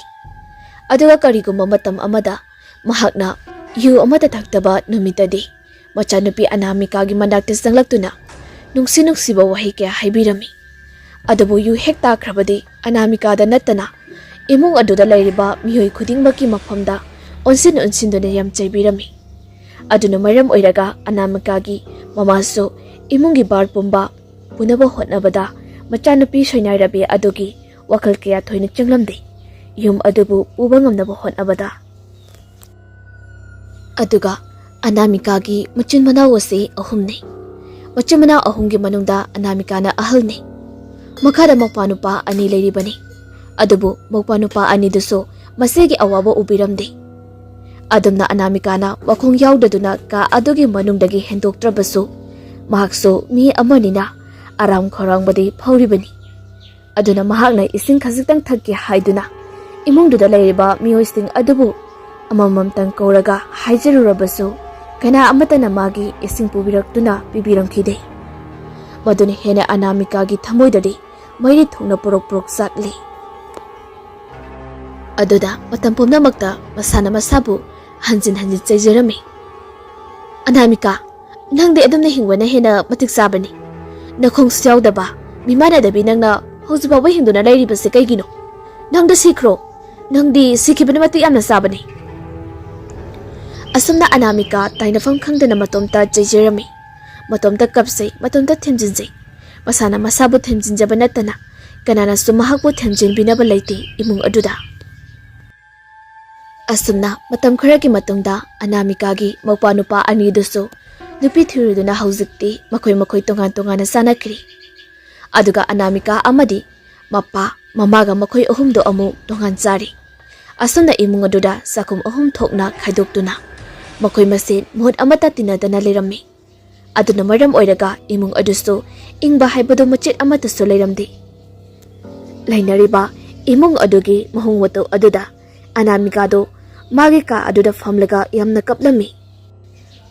ꯑꯗꯨꯒ ꯀꯔꯤꯒꯨꯝꯕ ꯃꯇꯝ ꯑꯃꯗ ꯃꯍꯥꯛꯅ ꯌꯨ ꯑꯃꯠꯇ ꯊꯛꯇꯕ ꯅꯨꯃꯤꯠꯇꯗꯤ ꯃꯆꯥꯅꯨꯄꯤ ꯑꯅꯥꯃꯤꯀꯥꯒꯤ ꯃꯅꯥꯛꯇ ꯆꯪꯂꯛꯇꯨꯅ ꯅꯨꯡꯁꯤ ꯅꯨꯡꯁꯤꯕ ꯋꯥꯍꯩ ꯀꯌꯥ ꯍꯥꯏꯕꯤꯔꯝꯃꯤ꯫ ꯑꯗꯨꯕꯨ ꯌꯨ ꯍꯦꯛ ꯇꯥꯈ꯭ꯔꯕꯗꯤ ꯑꯅꯥꯃꯤꯀꯥꯗ ꯅꯠꯇꯅ ꯏꯃꯨꯡ ꯑꯗꯨꯗ ꯂꯩꯔꯤꯕ ꯃꯤꯑꯣꯏ ꯈꯨꯗꯤꯡꯃꯛꯀꯤ ꯃꯐꯝꯗ ꯑꯣꯟꯁꯤꯟ ꯑꯣꯟꯁꯤꯟꯗꯨꯅ ꯌꯥꯝ ꯆꯩꯕꯤꯔꯝꯃꯤ꯫ ꯑꯗꯨꯅ ꯃꯔꯝ ꯑꯣꯏꯔꯒ ꯑꯅꯥꯃꯤꯀꯥꯒꯤ ꯃꯃꯥꯁꯨ ꯏꯃꯨꯡꯒꯤ ꯚꯥꯔ ꯄꯨꯝꯕ ꯄꯨꯅꯕ ꯍꯣꯠꯅꯕꯗ ꯃꯆꯥꯅꯨꯄꯤ ꯁꯣꯏꯅꯥꯏꯔꯕꯤ ꯑꯗꯨꯒꯤ ꯋꯥꯈꯜ ꯀꯌꯥ ꯊꯣꯏꯅ ꯆꯪꯂꯝꯗꯦ꯫ ꯌꯨꯝ ꯑꯗꯨꯕꯨ ꯄꯨꯕ ꯉꯝꯅꯕ ꯍꯣꯠꯅꯕꯗ꯫ ꯑꯗꯨꯒ ꯑꯅꯥꯃꯤꯀꯥꯒꯤ ꯃꯆꯤꯟ ꯃꯅꯥꯎ ꯑꯁꯤ ꯑꯍꯨꯝꯅꯤ꯫ ꯃꯆꯤꯟ ꯃꯅꯥꯎ ꯑꯍꯨꯝꯒꯤ ꯃꯅꯨꯡꯗ ꯑꯅꯥꯃꯤꯀꯥꯅ ꯑꯍꯜꯅꯤ꯫ ꯃꯈꯥꯗ ꯃꯧꯄꯥ ꯅꯨꯄꯥ ꯑꯅꯤ ꯂꯩꯔꯤꯕꯅꯤ꯫ ꯑꯗꯨꯕꯨ ꯃꯧꯄꯥ ꯅꯨꯄꯥ ꯑꯅꯤꯗꯨꯁꯨ ꯃꯁꯤꯒꯤ ꯑꯋꯥꯕ ꯎꯕꯤꯔꯝꯗꯦ꯫ ꯑꯗꯨꯝꯅ ꯑꯅꯥꯃꯤꯀꯥꯅ ꯋꯥꯈꯣꯡ ꯌꯥꯎꯗꯗꯨꯅ ꯀꯥ ꯑꯗꯨꯒꯤ ꯃꯅꯨꯡꯗꯒꯤ ꯍꯦꯟꯗꯣꯛꯇ꯭ꯔꯕꯁꯨ, ꯃꯍꯥꯛꯁꯨ ꯃꯤ ꯑꯃꯅꯤꯅ ꯑꯔꯥꯝ ꯈꯧꯔꯥꯡꯕꯗꯤ ꯐꯥꯎꯔꯤꯕꯅꯤ꯫ ꯑꯗꯨꯅ ꯃꯍꯥꯛꯅ ꯏꯁꯤꯡ ꯈꯖꯤꯛꯇꯪ ꯊꯛꯀꯦ ꯍꯥꯏꯗꯨꯅ ꯏꯃꯨꯡꯗꯨꯗ ꯂꯩꯔꯤꯕ ꯃꯤꯑꯣꯏꯁꯤꯡ ꯑꯗꯨꯕꯨ ꯑꯃꯃꯝꯇꯪ ꯀꯧꯔꯒ ꯍꯥꯏꯖꯔꯨꯔꯕꯁꯨ, ꯀꯅꯥ ꯑꯃꯠꯇꯅ ꯃꯥꯒꯤ ꯏꯁꯤꯡ ꯄꯨꯕꯤꯔꯛꯇꯨꯅ ꯄꯤꯕꯤꯔꯝꯈꯤꯗꯦ꯫ ꯃꯗꯨꯅ ꯍꯦꯟꯅ ꯑꯅꯥꯃꯤꯀꯥꯒꯤ ꯊꯃꯣꯏꯗꯗꯤ ꯃꯩꯔꯤ ꯊꯣꯛꯅ ꯄꯣꯔꯣꯛ ꯄꯣꯔꯣꯛ ꯆꯥꯛꯂꯤ꯫ ꯑꯗꯨꯗ ꯃꯇꯝ ꯄꯨꯝꯅꯃꯛꯇ ꯃꯁꯥꯅ ꯃꯁꯥꯕꯨ ꯍꯟꯖꯤꯟ ꯍꯟꯖꯤꯟ ꯆꯩꯖꯔꯝꯃꯤ꯫ "ꯑꯅꯥꯃꯤꯀꯥ, ꯅꯪꯗꯤ ꯑꯗꯨꯝꯅ ꯍꯤꯡꯕꯅ ꯍꯦꯟꯅ ꯃꯇꯤꯛ ꯆꯥꯕꯅꯤ꯫ ꯅꯈꯣꯡꯁꯨ ꯌꯥꯎꯗꯕ, ꯃꯤꯃꯥꯟꯅꯗꯕꯤ ꯅꯪꯅ ꯍꯧꯖꯤꯛ ꯐꯥꯎꯕ ꯍꯤꯡꯗꯨꯅ ꯂꯩꯔꯤꯕꯁꯤ ꯀꯩꯒꯤꯅꯣ? ꯅꯪꯗ ꯁꯤꯈ꯭ꯔꯣ꯫ ꯅꯪꯗꯤ ꯁꯤꯈꯤꯕꯅ ꯃꯇꯤꯛ ꯌꯥꯝꯅ ꯆꯥꯕꯅꯤ꯫" ꯑꯁꯨꯝꯅ ꯑꯅꯥꯃꯤꯀꯥ ꯇꯥꯏꯅꯐꯝ ꯈꯪꯗꯅ ꯃꯇꯣꯝꯇ ꯆꯩꯖꯔꯝꯃꯤ꯫ ꯃꯇꯣꯝꯇ ꯀꯞꯆꯩ, ꯃꯇꯣꯝꯇ ꯊꯦꯝꯖꯤꯟꯖꯩ꯫ ꯃꯁꯥꯅ ꯃꯁꯥꯕꯨ ꯊꯦꯝꯖꯤꯟꯖꯕ ꯅꯠꯇꯅ ꯀꯅꯥꯅꯁꯨ ꯃꯍꯥꯛꯄꯨ ꯊꯦꯝꯖꯤꯟꯕꯤꯅꯕ ꯂꯩꯇꯦ ꯏꯃꯨꯡ ꯑꯗꯨꯗ꯫ ꯑꯁꯨꯝꯅ ꯃꯇꯝ ꯈꯔꯒꯤ ꯃꯇꯨꯡꯗ ꯑꯅꯥꯃꯤꯀꯥꯒꯤ ꯃꯧꯄꯥ ꯅꯨꯄꯥ ꯑꯅꯤꯗꯨꯁꯨ ꯅꯨꯄꯤ ꯊꯤꯔꯨꯗꯨꯅ ꯍꯧꯖꯤꯛꯇꯤ ꯃꯈꯣꯏ ꯃꯈꯣꯏ ꯇꯣꯉꯥꯟ ꯇꯣꯉꯥꯟꯅ ꯆꯥꯟꯅꯈ꯭ꯔꯦ꯫ ꯑꯗꯨꯒ ꯑꯅꯥꯃꯤꯀꯥ ꯑꯃꯗꯤ ꯃꯄꯥ ꯃꯃꯥꯒ ꯃꯈꯣꯏ ꯑꯍꯨꯝꯗꯣ ꯑꯃꯨꯛ ꯇꯣꯉꯥꯟ ꯆꯥꯔꯦ꯫ ꯑꯁꯨꯝꯅ ꯏꯃꯨꯡ ꯑꯗꯨꯗ ꯆꯥꯛꯈꯨꯝ ꯑꯍꯨꯝ ꯊꯣꯛꯅ ꯈꯥꯏꯗꯣꯛꯇꯨꯅ ꯃꯈꯣꯏ ꯃꯁꯦꯟ ꯃꯍꯨꯠ ꯑꯃꯠꯇ ꯇꯤꯟꯅꯗꯅ ꯂꯩꯔꯝꯃꯤ꯫ ꯑꯗꯨꯅ ꯃꯔꯝ ꯑꯣꯏꯔꯒ ꯏꯃꯨꯡ ꯑꯗꯨꯁꯨ ꯏꯪꯕ ꯍꯥꯏꯕꯗꯨ ꯃꯆꯦꯠ ꯑꯃꯠꯇꯁꯨ ꯂꯩꯔꯝꯗꯦ꯫ ꯂꯩꯅꯔꯤꯕ ꯏꯃꯨꯡ ꯑꯗꯨꯒꯤ ꯃꯑꯣꯡ ꯃꯇꯧ ꯑꯗꯨꯗ ꯑꯅꯥꯃꯤꯀꯥꯗꯨ ꯃꯥꯒꯤ ꯀꯥ ꯑꯗꯨꯗ ꯐꯝꯂꯒ ꯌꯥꯝꯅ ꯀꯞꯂꯝꯃꯤ꯫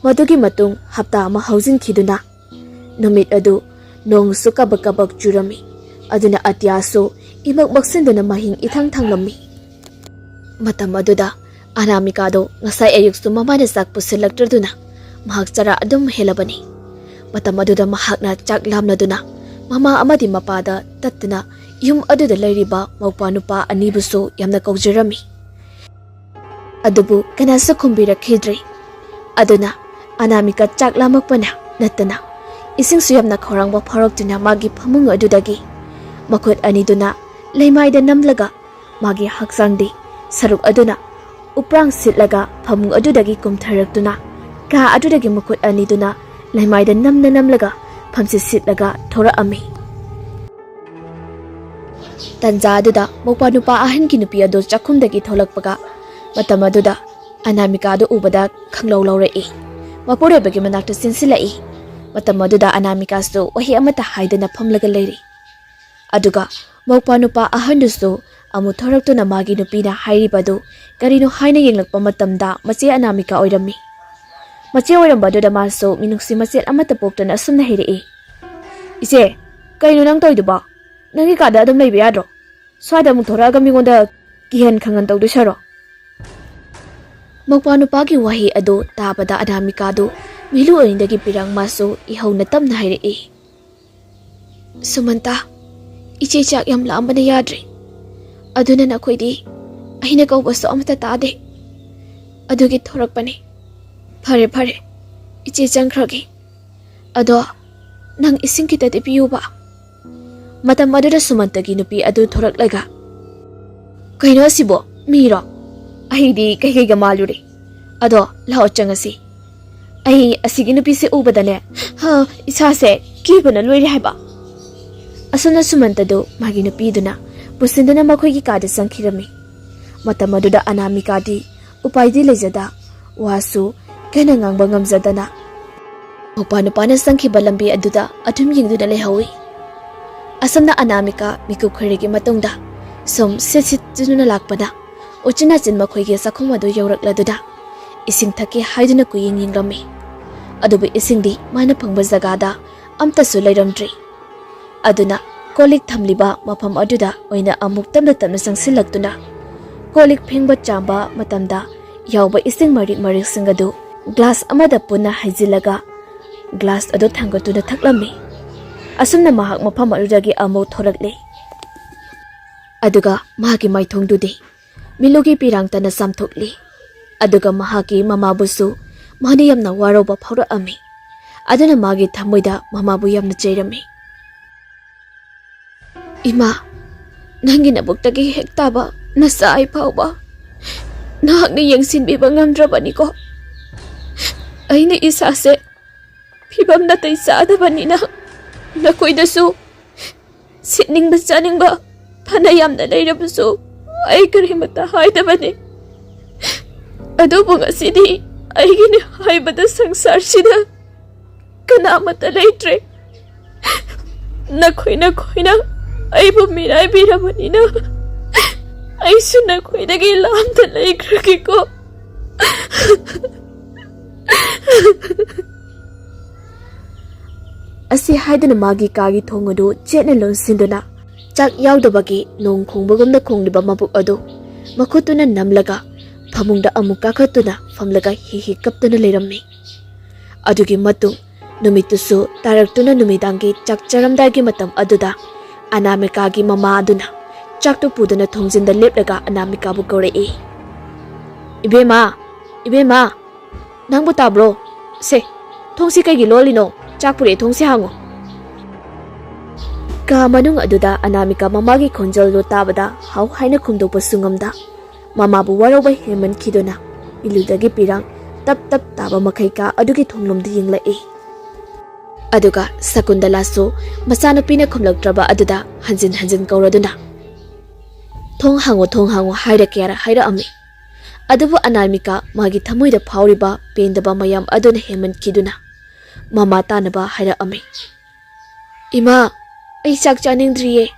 ꯃꯗꯨꯒꯤ ꯃꯇꯨꯡ ꯍꯞꯇꯥ ꯑꯃ ꯍꯧꯖꯤꯟꯈꯤꯗꯨꯅ ꯅꯨꯃꯤꯠ ꯑꯗꯨ ꯅꯣꯡꯁꯨ ꯀꯕꯛ ꯀꯕꯛ ꯆꯨꯔꯝꯃꯤ꯫ ꯑꯗꯨꯅ ꯑꯇꯤꯌꯥꯁꯨ ꯏꯃꯛ ꯃꯛꯁꯤꯟꯗꯨꯅ ꯃꯍꯤꯡ ꯏꯊꯪ ꯊꯪꯂꯝꯃꯤ꯫ ꯃꯇꯝ ꯑꯗꯨꯗ ꯑꯅꯥꯃꯤꯀꯥꯗꯣ ꯉꯁꯥꯏ ꯑꯌꯨꯛꯁꯨ ꯃꯃꯥꯅ ꯆꯥꯛ ꯄꯨꯁꯤꯜꯂꯛꯇ꯭ꯔꯗꯨꯅ ꯃꯍꯥꯛ ꯆꯔꯥ ꯑꯗꯨꯝ ꯍꯦꯜꯂꯕꯅꯤ꯫ ꯃꯇꯝ ꯑꯗꯨꯗ ꯃꯍꯥꯛꯅ ꯆꯥꯛ ꯂꯥꯝꯂꯗꯨꯅ ꯃꯃꯥ ꯑꯃꯗꯤ ꯃꯄꯥꯗ ꯇꯠꯇꯨꯅ ꯌꯨꯝ ꯑꯗꯨꯗ ꯂꯩꯔꯤꯕ ꯃꯧꯄ꯭ꯋꯥ ꯅꯨꯄꯥ ꯑꯅꯤꯕꯨꯁꯨ ꯌꯥꯝꯅ ꯀꯧꯖꯔꯝꯃꯤ꯫ ꯑꯗꯨꯕꯨ ꯀꯅꯥꯁꯨ ꯈꯨꯝꯕꯤꯔꯛꯈꯤꯗ꯭ꯔꯦ꯫ ꯑꯗꯨꯅ ꯑꯅꯥꯃꯤꯀꯥ ꯆꯥꯛ ꯂꯥꯝꯃꯛꯄꯅ ꯅꯠꯇꯅ ꯏꯁꯤꯡꯁꯨ ꯌꯥꯝꯅ ꯈꯧꯔꯥꯡꯕ ꯐꯥꯎꯔꯛꯇꯨꯅ ꯃꯥꯒꯤ ꯐꯃꯨꯡ ꯑꯗꯨꯗꯒꯤ ꯃꯈꯨꯠ ꯑꯅꯤꯗꯨꯅ ꯂꯩꯃꯥꯏꯗ ꯅꯝꯂꯒ ꯃꯥꯒꯤ ꯍꯛꯆꯥꯡꯗꯤ ꯁꯔꯨꯛ ꯑꯗꯨꯅ ꯎꯄ꯭ꯔꯥꯡ ꯁꯤꯠꯂꯒ ꯐꯃꯨꯡ ꯑꯗꯨꯗꯒꯤ ꯀꯨꯝꯊꯔꯛꯇꯨꯅ ꯀꯥ ꯑꯗꯨꯗꯒꯤ ꯃꯈꯨꯠ ꯑꯅꯤꯗꯨꯅ ꯂꯩꯃꯥꯏꯗ ꯅꯝꯅ ꯅꯝꯂꯒ ꯐꯝꯁꯤꯠ ꯁꯤꯠꯂꯒ ꯊꯣꯔꯛꯑꯝꯃꯤ꯫ ꯇꯟꯖꯥ ꯑꯗꯨꯗ ꯃꯧꯄ꯭ꯋꯥ ꯅꯨꯄꯥ ꯑꯍꯟꯒꯤ ꯅꯨꯄꯤ ꯑꯗꯨ ꯆꯥꯛꯈꯨꯝꯗꯒꯤ ꯊꯣꯛꯂꯛꯄꯒ ꯃꯇꯝ ꯑꯗꯨꯗ ꯑꯅꯥꯃꯤꯀꯥꯗꯨ ꯎꯕꯗ ꯈꯪꯂꯧ ꯂꯧꯔꯛꯏ꯫ ꯃꯄꯨꯔꯣꯏꯕꯒꯤ ꯃꯅꯥꯛꯇ ꯆꯦꯟꯁꯤꯜꯂꯛꯏ꯫ ꯃꯇꯝ ꯑꯗꯨꯗ ꯑꯅꯥꯃꯤꯀꯥꯁꯨ ꯋꯥꯍꯩ ꯑꯃꯠꯇ ꯍꯥꯏꯗꯅ ꯐꯝꯂꯒ ꯂꯩꯔꯤ꯫ ꯑꯗꯨꯒ ꯃꯧꯄ꯭ꯋꯥ ꯅꯨꯄꯥ ꯑꯍꯟꯗꯨꯁꯨ ꯑꯃꯨꯛ ꯊꯣꯔꯛꯇꯨꯅ ꯃꯥꯒꯤ ꯅꯨꯄꯤꯅ ꯍꯥꯏꯔꯤꯕꯗꯨ ꯀꯔꯤꯅꯣ ꯍꯥꯏꯅ ꯌꯦꯡꯂꯛꯄ ꯃꯇꯝꯗ ꯃꯆꯦ ꯑꯅꯥꯃꯤꯀꯥ ꯑꯣꯏꯔꯝꯃꯤ꯫ ꯃꯆꯦ ꯑꯣꯏꯔꯝꯕ ꯑꯗꯨꯗ ꯃꯥꯁꯨ ꯃꯤꯅꯨꯡꯁꯤ ꯃꯆꯦꯠ ꯑꯃꯠꯇ ꯄꯣꯛꯇꯅ ꯑꯁꯨꯝꯅ ꯍꯥꯏꯔꯛꯏ, "ꯏꯆꯦ, ꯀꯩꯅꯣ ꯅꯪ ꯇꯧꯔꯤꯗꯨꯕꯣ? ꯅꯪꯒꯤ ꯀꯥꯗ ꯑꯗꯨꯝ ꯂꯩꯕ ꯌꯥꯗ꯭ꯔꯣ? ꯁ꯭ꯋꯥꯏꯗ ꯑꯃꯨꯛ ꯊꯣꯔꯛꯑꯒ ꯃꯤꯉꯣꯟꯗ ꯀꯤꯍꯟ ꯈꯪꯍꯟ ꯇꯧꯗꯣꯏ ꯁꯔꯨꯛ?" ꯃꯧꯄ꯭ꯋꯥ ꯅꯨꯄꯥꯒꯤ ꯋꯥꯍꯩ ꯑꯗꯨ ꯇꯥꯕꯗ ꯑꯅꯥꯃꯤꯀꯥꯗꯨ ꯃꯤꯠꯂꯨ ꯑꯅꯤꯗꯒꯤ ꯄꯤꯔꯥꯡ ꯃꯥꯁꯨ ꯏꯍꯧꯅ ꯇꯞꯅ ꯍꯥꯏꯔꯛꯏ, "ꯁꯨꯃꯟꯇꯥ, ꯏꯆꯦ ꯆꯥꯛ ꯌꯥꯝ ꯂꯥꯝꯕꯅ ꯌꯥꯗ꯭ꯔꯦ꯫ ꯑꯗꯨꯅ ꯅꯈꯣꯏꯗꯤ ꯑꯩꯅ ꯀꯧꯕꯁꯨ ꯑꯃꯠꯇ ꯇꯥꯗꯦ꯫ ꯑꯗꯨꯒꯤ ꯊꯣꯔꯛꯄꯅꯤ꯫ ꯐꯔꯦ, ꯐꯔꯦ, ꯏꯆꯦ ꯆꯪꯈ꯭ꯔꯒꯦ꯫ ꯑꯗꯣ ꯅꯪ ꯏꯁꯤꯡ ꯈꯤꯇꯗꯤ ꯄꯤꯌꯨꯕ꯫" ꯃꯇꯝ ꯑꯗꯨꯗ ꯁꯨꯃꯟꯇꯒꯤ ꯅꯨꯄꯤ ꯑꯗꯨ ꯊꯣꯔꯛꯂꯒ, "ꯀꯩꯅꯣ ꯑꯁꯤꯕꯣ? ꯃꯤꯔꯣ? ꯑꯩꯗꯤ ꯀꯩꯀꯩꯒ ꯃꯥꯜꯂꯨꯔꯦ꯫ ꯑꯗꯣ ꯂꯥꯛꯑꯣ ꯆꯪꯉꯁꯤ꯫ ꯑꯩ ꯑꯁꯤꯒꯤ ꯅꯨꯄꯤꯁꯦ ꯎꯕꯗꯅꯦ, ꯍꯥ, ꯏꯁꯥꯁꯦ ꯀꯤꯕꯅ ꯂꯣꯏꯔꯦ ꯍꯥꯏꯕ꯫" ꯑꯁꯨꯝꯅ ꯁꯨꯃꯟꯇꯗꯨ ꯃꯥꯒꯤ ꯅꯨꯄꯤꯗꯨꯅ ꯄꯨꯁꯤꯟꯗꯨꯅ ꯃꯈꯣꯏꯒꯤ ꯀꯥꯗ ꯆꯪꯈꯤꯔꯝꯃꯤ꯫ ꯃꯇꯝ ꯑꯗꯨꯗ ꯑꯅꯥꯃꯤꯀꯥꯗꯤ ꯎꯄꯥꯏꯗꯤ ꯂꯩꯖꯗ, ꯋꯥꯁꯨ ꯀꯟꯅ ꯉꯥꯡꯕ ꯉꯝꯖꯗꯅ ꯃꯧꯄ꯭ꯋꯥ ꯅꯨꯄꯥꯅ ꯆꯪꯈꯤꯕ ꯂꯝꯕꯤ ꯑꯗꯨꯗ ꯑꯗꯨꯝ ꯌꯦꯡꯗꯨꯅ ꯂꯩꯍꯧꯏ꯫ ꯑꯁꯨꯝꯅ ꯑꯅꯥꯃꯤꯀꯥ ꯃꯤꯀꯨꯞ ꯈꯔꯒꯤ ꯃꯇꯨꯡꯗ ꯁꯨꯝ ꯁꯤꯠ ꯁꯤꯠꯇꯨꯅ ꯂꯥꯛꯄꯗ ꯎꯆꯤꯟ ꯅꯥꯆꯤꯟ ꯃꯈꯣꯏꯒꯤ ꯆꯥꯛꯈꯨꯝ ꯑꯗꯨ ꯌꯧꯔꯛꯂꯗꯨꯅ ꯏꯁꯤꯡ ꯊꯛꯀꯦ ꯍꯥꯏꯗꯨꯅ ꯀꯨꯌꯦꯡ ꯌꯦꯡꯂꯝꯃꯤ꯫ ꯑꯗꯨꯕꯨ ꯏꯁꯤꯡꯗꯤ ꯃꯥꯅ ꯐꯪꯕ ꯖꯒꯥꯗ ꯑꯝꯇꯁꯨ ꯂꯩꯔꯝꯗ꯭ꯔꯤ꯫ ꯑꯗꯨꯅ ꯀꯣꯜ ꯂꯤꯛ ꯊꯝꯂꯤꯕ ꯃꯐꯝ ꯑꯗꯨꯗ ꯑꯣꯏꯅ ꯑꯃꯨꯛ ꯇꯞꯅ ꯇꯞꯅ ꯆꯪꯁꯤꯜꯂꯛꯇꯨꯅ ꯀꯣꯜ ꯂꯤꯛ ꯐꯦꯡꯕ ꯆꯥꯝꯕ ꯃꯇꯝꯗ ꯌꯥꯎꯕ ꯏꯁꯤꯡ ꯃꯔꯤꯛ ꯃꯔꯤꯛꯁꯤꯡ ꯑꯗꯨ ꯒ꯭ꯂꯥꯁ ꯑꯃꯗ ꯄꯨꯟꯅ ꯍꯩꯖꯤꯜꯂꯒ ꯒ꯭ꯂꯥꯁ ꯑꯗꯨ ꯊꯥꯡꯒꯠꯇꯨꯅ ꯊꯛꯂꯝꯃꯤ꯫ ꯑꯁꯨꯝꯅ ꯃꯍꯥꯛ ꯃꯐꯝ ꯑꯗꯨꯗꯒꯤ ꯑꯃꯨꯛ ꯊꯣꯔꯛꯂꯦ꯫ ꯑꯗꯨꯒ ꯃꯍꯥꯛꯀꯤ ꯃꯥꯏꯊꯣꯡꯗꯨꯗꯤ ꯃꯤꯂꯨꯒꯤ ꯄꯤꯔꯥꯡꯇꯅ ꯆꯥꯝꯊꯣꯛꯂꯤ꯫ ꯑꯗꯨꯒ ꯃꯍꯥꯛꯀꯤ ꯃꯃꯥꯕꯨꯁꯨ ꯃꯥꯅ ꯌꯥꯝꯅ ꯋꯥꯔꯧꯕ ꯐꯥꯎꯔꯛꯑꯝꯃꯤ꯫ ꯑꯗꯨꯅ ꯃꯥꯒꯤ ꯊꯃꯣꯏꯗ ꯃꯃꯥꯕꯨ ꯌꯥꯝꯅ ꯆꯩꯔꯝꯃꯤ꯫ "ꯏꯃꯥ, ꯅꯪꯒꯤ ꯅꯕꯨꯛꯇꯒꯤ ꯍꯦꯛ ꯇꯥꯕ ꯅꯆꯥ ꯑꯩ ꯐꯥꯎꯕ ꯅꯍꯥꯛꯅ ꯌꯦꯡꯁꯤꯟꯕꯤꯕ ꯉꯝꯗ꯭ꯔꯕꯅꯤꯀꯣ꯫ ꯑꯩꯅ ꯏꯁꯥꯁꯦ ꯐꯤꯕꯝ ꯅꯥꯇꯩ ꯆꯥꯗꯕꯅꯤꯅ ꯅꯈꯣꯏꯗꯁꯨ ꯁꯤꯠꯅꯤꯡꯕ ꯆꯥꯅꯤꯡꯕ ꯐꯅ ꯌꯥꯝꯅ ꯂꯩꯔꯕꯁꯨ ꯑꯩ ꯀꯔꯤꯃꯠꯇ ꯍꯥꯏꯗꯕꯅꯤ꯫ ꯑꯗꯨꯕꯨ ꯉꯁꯤꯗꯤ ꯑꯩꯒꯤꯅꯤ ꯍꯥꯏꯕꯗ ꯁꯪꯁꯥꯔꯁꯤꯗ ꯀꯅꯥꯃꯠꯇ ꯂꯩꯇ꯭ꯔꯦ꯫ ꯅꯈꯣꯏ ꯅꯈꯣꯏꯅ ꯑꯩꯕꯨ ꯃꯤꯔꯥꯏꯕꯤꯔꯕꯅꯤꯅ ꯑꯩꯁꯨ ꯅꯈꯣꯏꯗꯒꯤ ꯂꯥꯞꯅ ꯂꯩꯈ꯭ꯔꯒꯦꯀꯣ"꯫ ꯑꯁꯤ ꯍꯥꯏꯗꯨꯅ ꯃꯥꯒꯤ ꯀꯥꯒꯤ ꯊꯣꯡ ꯑꯗꯨ ꯆꯦꯠꯅ ꯂꯣꯟꯁꯤꯟꯗꯨꯅ, ꯆꯥꯛ ꯌꯥꯎꯗꯕꯒꯤ ꯅꯣꯡ ꯈꯣꯡꯕꯒꯨꯝꯅ ꯈꯣꯡꯂꯤꯕ ꯃꯕꯨꯛ ꯑꯗꯨ ꯃꯈꯨꯠꯇꯨꯅ ꯅꯝꯂꯒ, ꯐꯃꯨꯡꯗ ꯑꯃꯨꯛ ꯀꯥꯈꯠꯇꯨꯅ ꯐꯝꯂꯒ ꯍꯤ ꯍꯤ ꯀꯞꯇꯨꯅ ꯂꯩꯔꯝꯃꯤ꯫ ꯑꯗꯨꯒꯤ ꯃꯇꯨꯡ ꯅꯨꯃꯤꯠꯇꯨꯁꯨ ꯇꯥꯔꯛꯇꯨꯅ ꯅꯨꯃꯤꯗꯥꯡꯒꯤ ꯆꯥꯛ ꯆꯥꯔꯝꯗꯥꯏꯒꯤ ꯃꯇꯝ ꯑꯗꯨꯗ ꯑꯅꯥꯃꯤꯀꯥꯒꯤ ꯃꯃꯥ ꯑꯗꯨꯅ ꯆꯥꯛꯇꯨ ꯄꯨꯗꯨꯅ ꯊꯣꯡꯖꯤꯟꯗ ꯂꯦꯞꯂꯒ ꯑꯅꯥꯃꯤꯀꯥꯕꯨ ꯀꯧꯔꯛꯏ꯫ "ꯏꯕꯦꯝꯃ, ꯏꯕꯦꯝꯃ, ꯅꯪꯕꯨ ꯇꯥꯕ꯭ꯔꯣ? ꯁꯦ, ꯊꯣꯡꯁꯤ ꯀꯩꯒꯤ ꯂꯣꯜꯂꯤꯅꯣ? ꯆꯥꯛ ꯄꯨꯔꯛꯑꯦ, ꯊꯣꯡꯁꯤ ꯍꯥꯡꯉꯣ"꯫ ꯀꯥ ꯃꯅꯨꯡ ꯑꯗꯨꯗ ꯑꯅꯥꯃꯤꯀꯥ ꯃꯃꯥꯒꯤ ꯈꯣꯟꯖꯦꯜꯗꯨ ꯇꯥꯕꯗ ꯍꯥꯎ ꯍꯥꯏꯅ ꯈꯨꯝꯗꯣꯛꯄꯁꯨ ꯉꯝꯗ, ꯃꯃꯥꯕꯨ ꯋꯥꯔꯧꯕ ꯍꯦꯟꯃꯟꯈꯤꯗꯨꯅ ꯏꯂꯨꯗꯒꯤ ꯄꯤꯔꯥꯡ ꯇꯞ ꯇꯞ ꯇꯥꯕ ꯃꯈꯩ ꯀꯥ ꯑꯗꯨꯒꯤ ꯊꯣꯡꯂꯣꯝꯗ ꯌꯦꯡꯂꯛꯏ꯫ ꯑꯗꯨꯒ ꯁꯀꯨꯟꯗꯂꯥꯁꯨ ꯃꯆꯥꯅꯨꯄꯤꯅ ꯈꯨꯝꯂꯛꯇ꯭ꯔꯕ ꯑꯗꯨꯗ ꯍꯟꯖꯤꯟ ꯍꯟꯖꯤꯟ ꯀꯧꯔꯗꯨꯅ, "ꯊꯣꯡ ꯍꯥꯡꯉꯣ, ꯊꯣꯡ ꯍꯥꯡꯉꯣ" ꯍꯥꯏꯔ ꯀꯌꯥꯔꯛ ꯍꯥꯏꯔꯛꯑꯝꯃꯤ꯫ ꯑꯗꯨꯕꯨ ꯑꯅꯥꯃꯤꯀꯥ ꯃꯥꯒꯤ ꯊꯃꯣꯏꯗ ꯐꯥꯎꯔꯤꯕ ꯄꯦꯟꯗꯕ ꯃꯌꯥꯝ ꯑꯗꯨꯅ ꯍꯦꯟꯃꯟꯈꯤꯗꯨꯅ ꯃꯃꯥ ꯇꯥꯅꯕ ꯍꯥꯏꯔꯛꯑꯝꯃꯤ꯫ "ꯏꯃꯥ, ꯑꯩ ꯆꯥꯛ ꯆꯥꯅꯤꯡꯗ꯭ꯔꯤꯌꯦ"꯫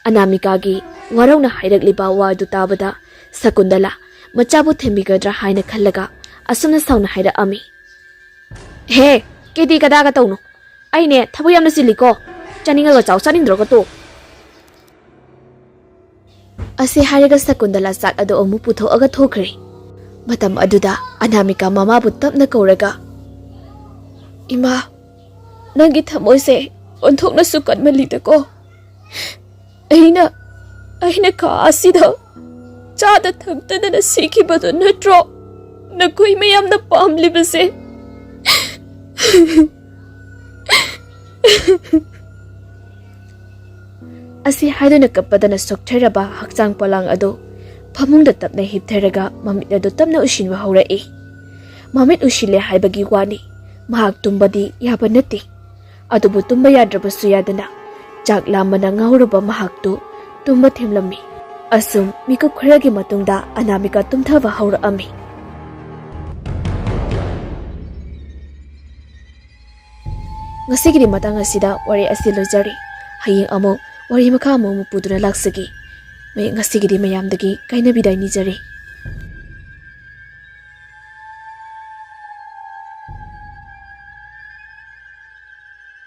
ꯑꯅꯥꯃꯤꯀꯥꯒꯤ ꯋꯥꯔꯧꯅ ꯍꯥꯏꯔꯛꯂꯤꯕ ꯋꯥꯗꯨ ꯇꯥꯕꯗ ꯁꯀꯨꯟꯗꯂꯥ ꯃꯆꯥꯕꯨ ꯊꯦꯝꯕꯤꯒꯗ꯭ꯔꯥ ꯍꯥꯏꯅ ꯈꯜꯂꯒ ꯑꯁꯨꯝꯅ ꯁꯥꯎꯅ ꯍꯥꯏꯔꯛꯑꯝꯃꯤ꯫ "ꯍꯦ, ꯀꯦꯗꯤ ꯀꯗꯥꯒ ꯇꯧꯅꯨ꯫ ꯑꯩꯅꯦ ꯊꯕꯛ ꯌꯥꯝꯅ ꯆꯤꯜꯂꯤꯀꯣ꯫ ꯆꯥꯅꯤꯡꯉꯒ ꯆꯥꯎ, ꯆꯥꯅꯤꯡꯗ꯭ꯔꯒ ꯇꯣꯛ"꯫ ꯑꯁꯤ ꯍꯥꯏꯔꯒ ꯁꯀꯨꯟꯗꯂꯥ ꯆꯥꯛ ꯑꯗꯨ ꯑꯃꯨꯛ ꯄꯨꯊꯣꯛꯑꯒ ꯊꯣꯛꯈ꯭ꯔꯦ꯫ ꯃꯇꯝ ꯑꯗꯨꯗ ꯑꯅꯥꯃꯤꯀꯥ ꯃꯃꯥꯕꯨ ꯇꯞꯅ ꯀꯧꯔꯒ, "ꯏꯃꯥ, ꯅꯪꯒꯤ ꯊꯃꯣꯏꯁꯦ ꯑꯣꯟꯊꯣꯛꯅꯁꯨ ꯀꯟꯃꯜꯂꯤꯗꯀꯣ꯫ ꯑꯩꯅ ꯑꯩꯅ ꯀꯥ ꯑꯁꯤꯗ ꯆꯥꯗ ꯊꯛꯇꯗꯅ ꯁꯤꯈꯤꯕꯗꯨ ꯅꯠꯇ꯭ꯔꯣ ꯅꯈꯣꯏ ꯃꯌꯥꯝꯅ ꯄꯥꯝꯂꯤꯕꯁꯦ? ꯑꯁꯤ ꯍꯥꯏꯗꯨꯅ ꯀꯞꯄꯗꯅ ꯁꯣꯛꯊꯔꯕ ꯍꯛꯆꯥꯡ ꯄꯣꯂꯥꯡ ꯑꯗꯨ ꯐꯃꯨꯡꯗ ꯇꯞꯅ ꯍꯤꯞꯊꯔꯒ ꯃꯃꯤꯠ ꯑꯗꯨ ꯇꯞꯅ ꯎꯏꯁꯤꯟꯕ ꯍꯧꯔꯛꯏ꯫ ꯃꯃꯤꯠ ꯎꯏꯁꯤꯜꯂꯦ ꯍꯥꯏꯕꯒꯤ ꯋꯥꯅꯤ, ꯃꯍꯥꯛ ꯇꯨꯝꯕꯗꯤ ꯌꯥꯕ ꯅꯠꯇꯦ꯫ ꯑꯗꯨꯕꯨ ꯇꯨꯝꯕ ꯌꯥꯗ꯭ꯔꯕꯁꯨ ꯌꯥꯗꯅ ꯆꯥꯛ ꯂꯥꯝꯕꯅ ꯉꯥꯎꯔꯕ ꯃꯍꯥꯛꯇꯨ ꯇꯨꯝꯕ ꯊꯦꯝꯂꯝꯃꯤ꯫ ꯑꯁꯨꯝ ꯃꯤꯀꯨꯞ ꯈꯔꯒꯤ ꯃꯇꯨꯡꯗ ꯑꯅꯥꯃꯤꯀꯥ ꯇꯨꯝꯊꯕ ꯍꯧꯔꯛꯑꯝꯃꯤ꯫ ꯉꯁꯤꯒꯤꯗꯤ ꯃꯇꯥꯡ ꯑꯁꯤꯗ ꯋꯥꯔꯤ ꯑꯁꯤ ꯂꯣꯏꯖꯔꯦ꯫ ꯍꯌꯦꯡ ꯑꯃꯨꯛ ꯋꯥꯔꯤ ꯃꯈꯥ ꯑꯃꯃꯨꯛ ꯄꯨꯗꯨꯅ ꯂꯥꯛꯆꯒꯦ꯫ ꯃꯌꯦꯛ ꯉꯁꯤꯒꯤꯗꯤ ꯃꯌꯥꯝꯗꯒꯤ ꯀꯥꯏꯅꯕꯤꯗꯥꯏ ꯅꯤꯖꯔꯤ꯫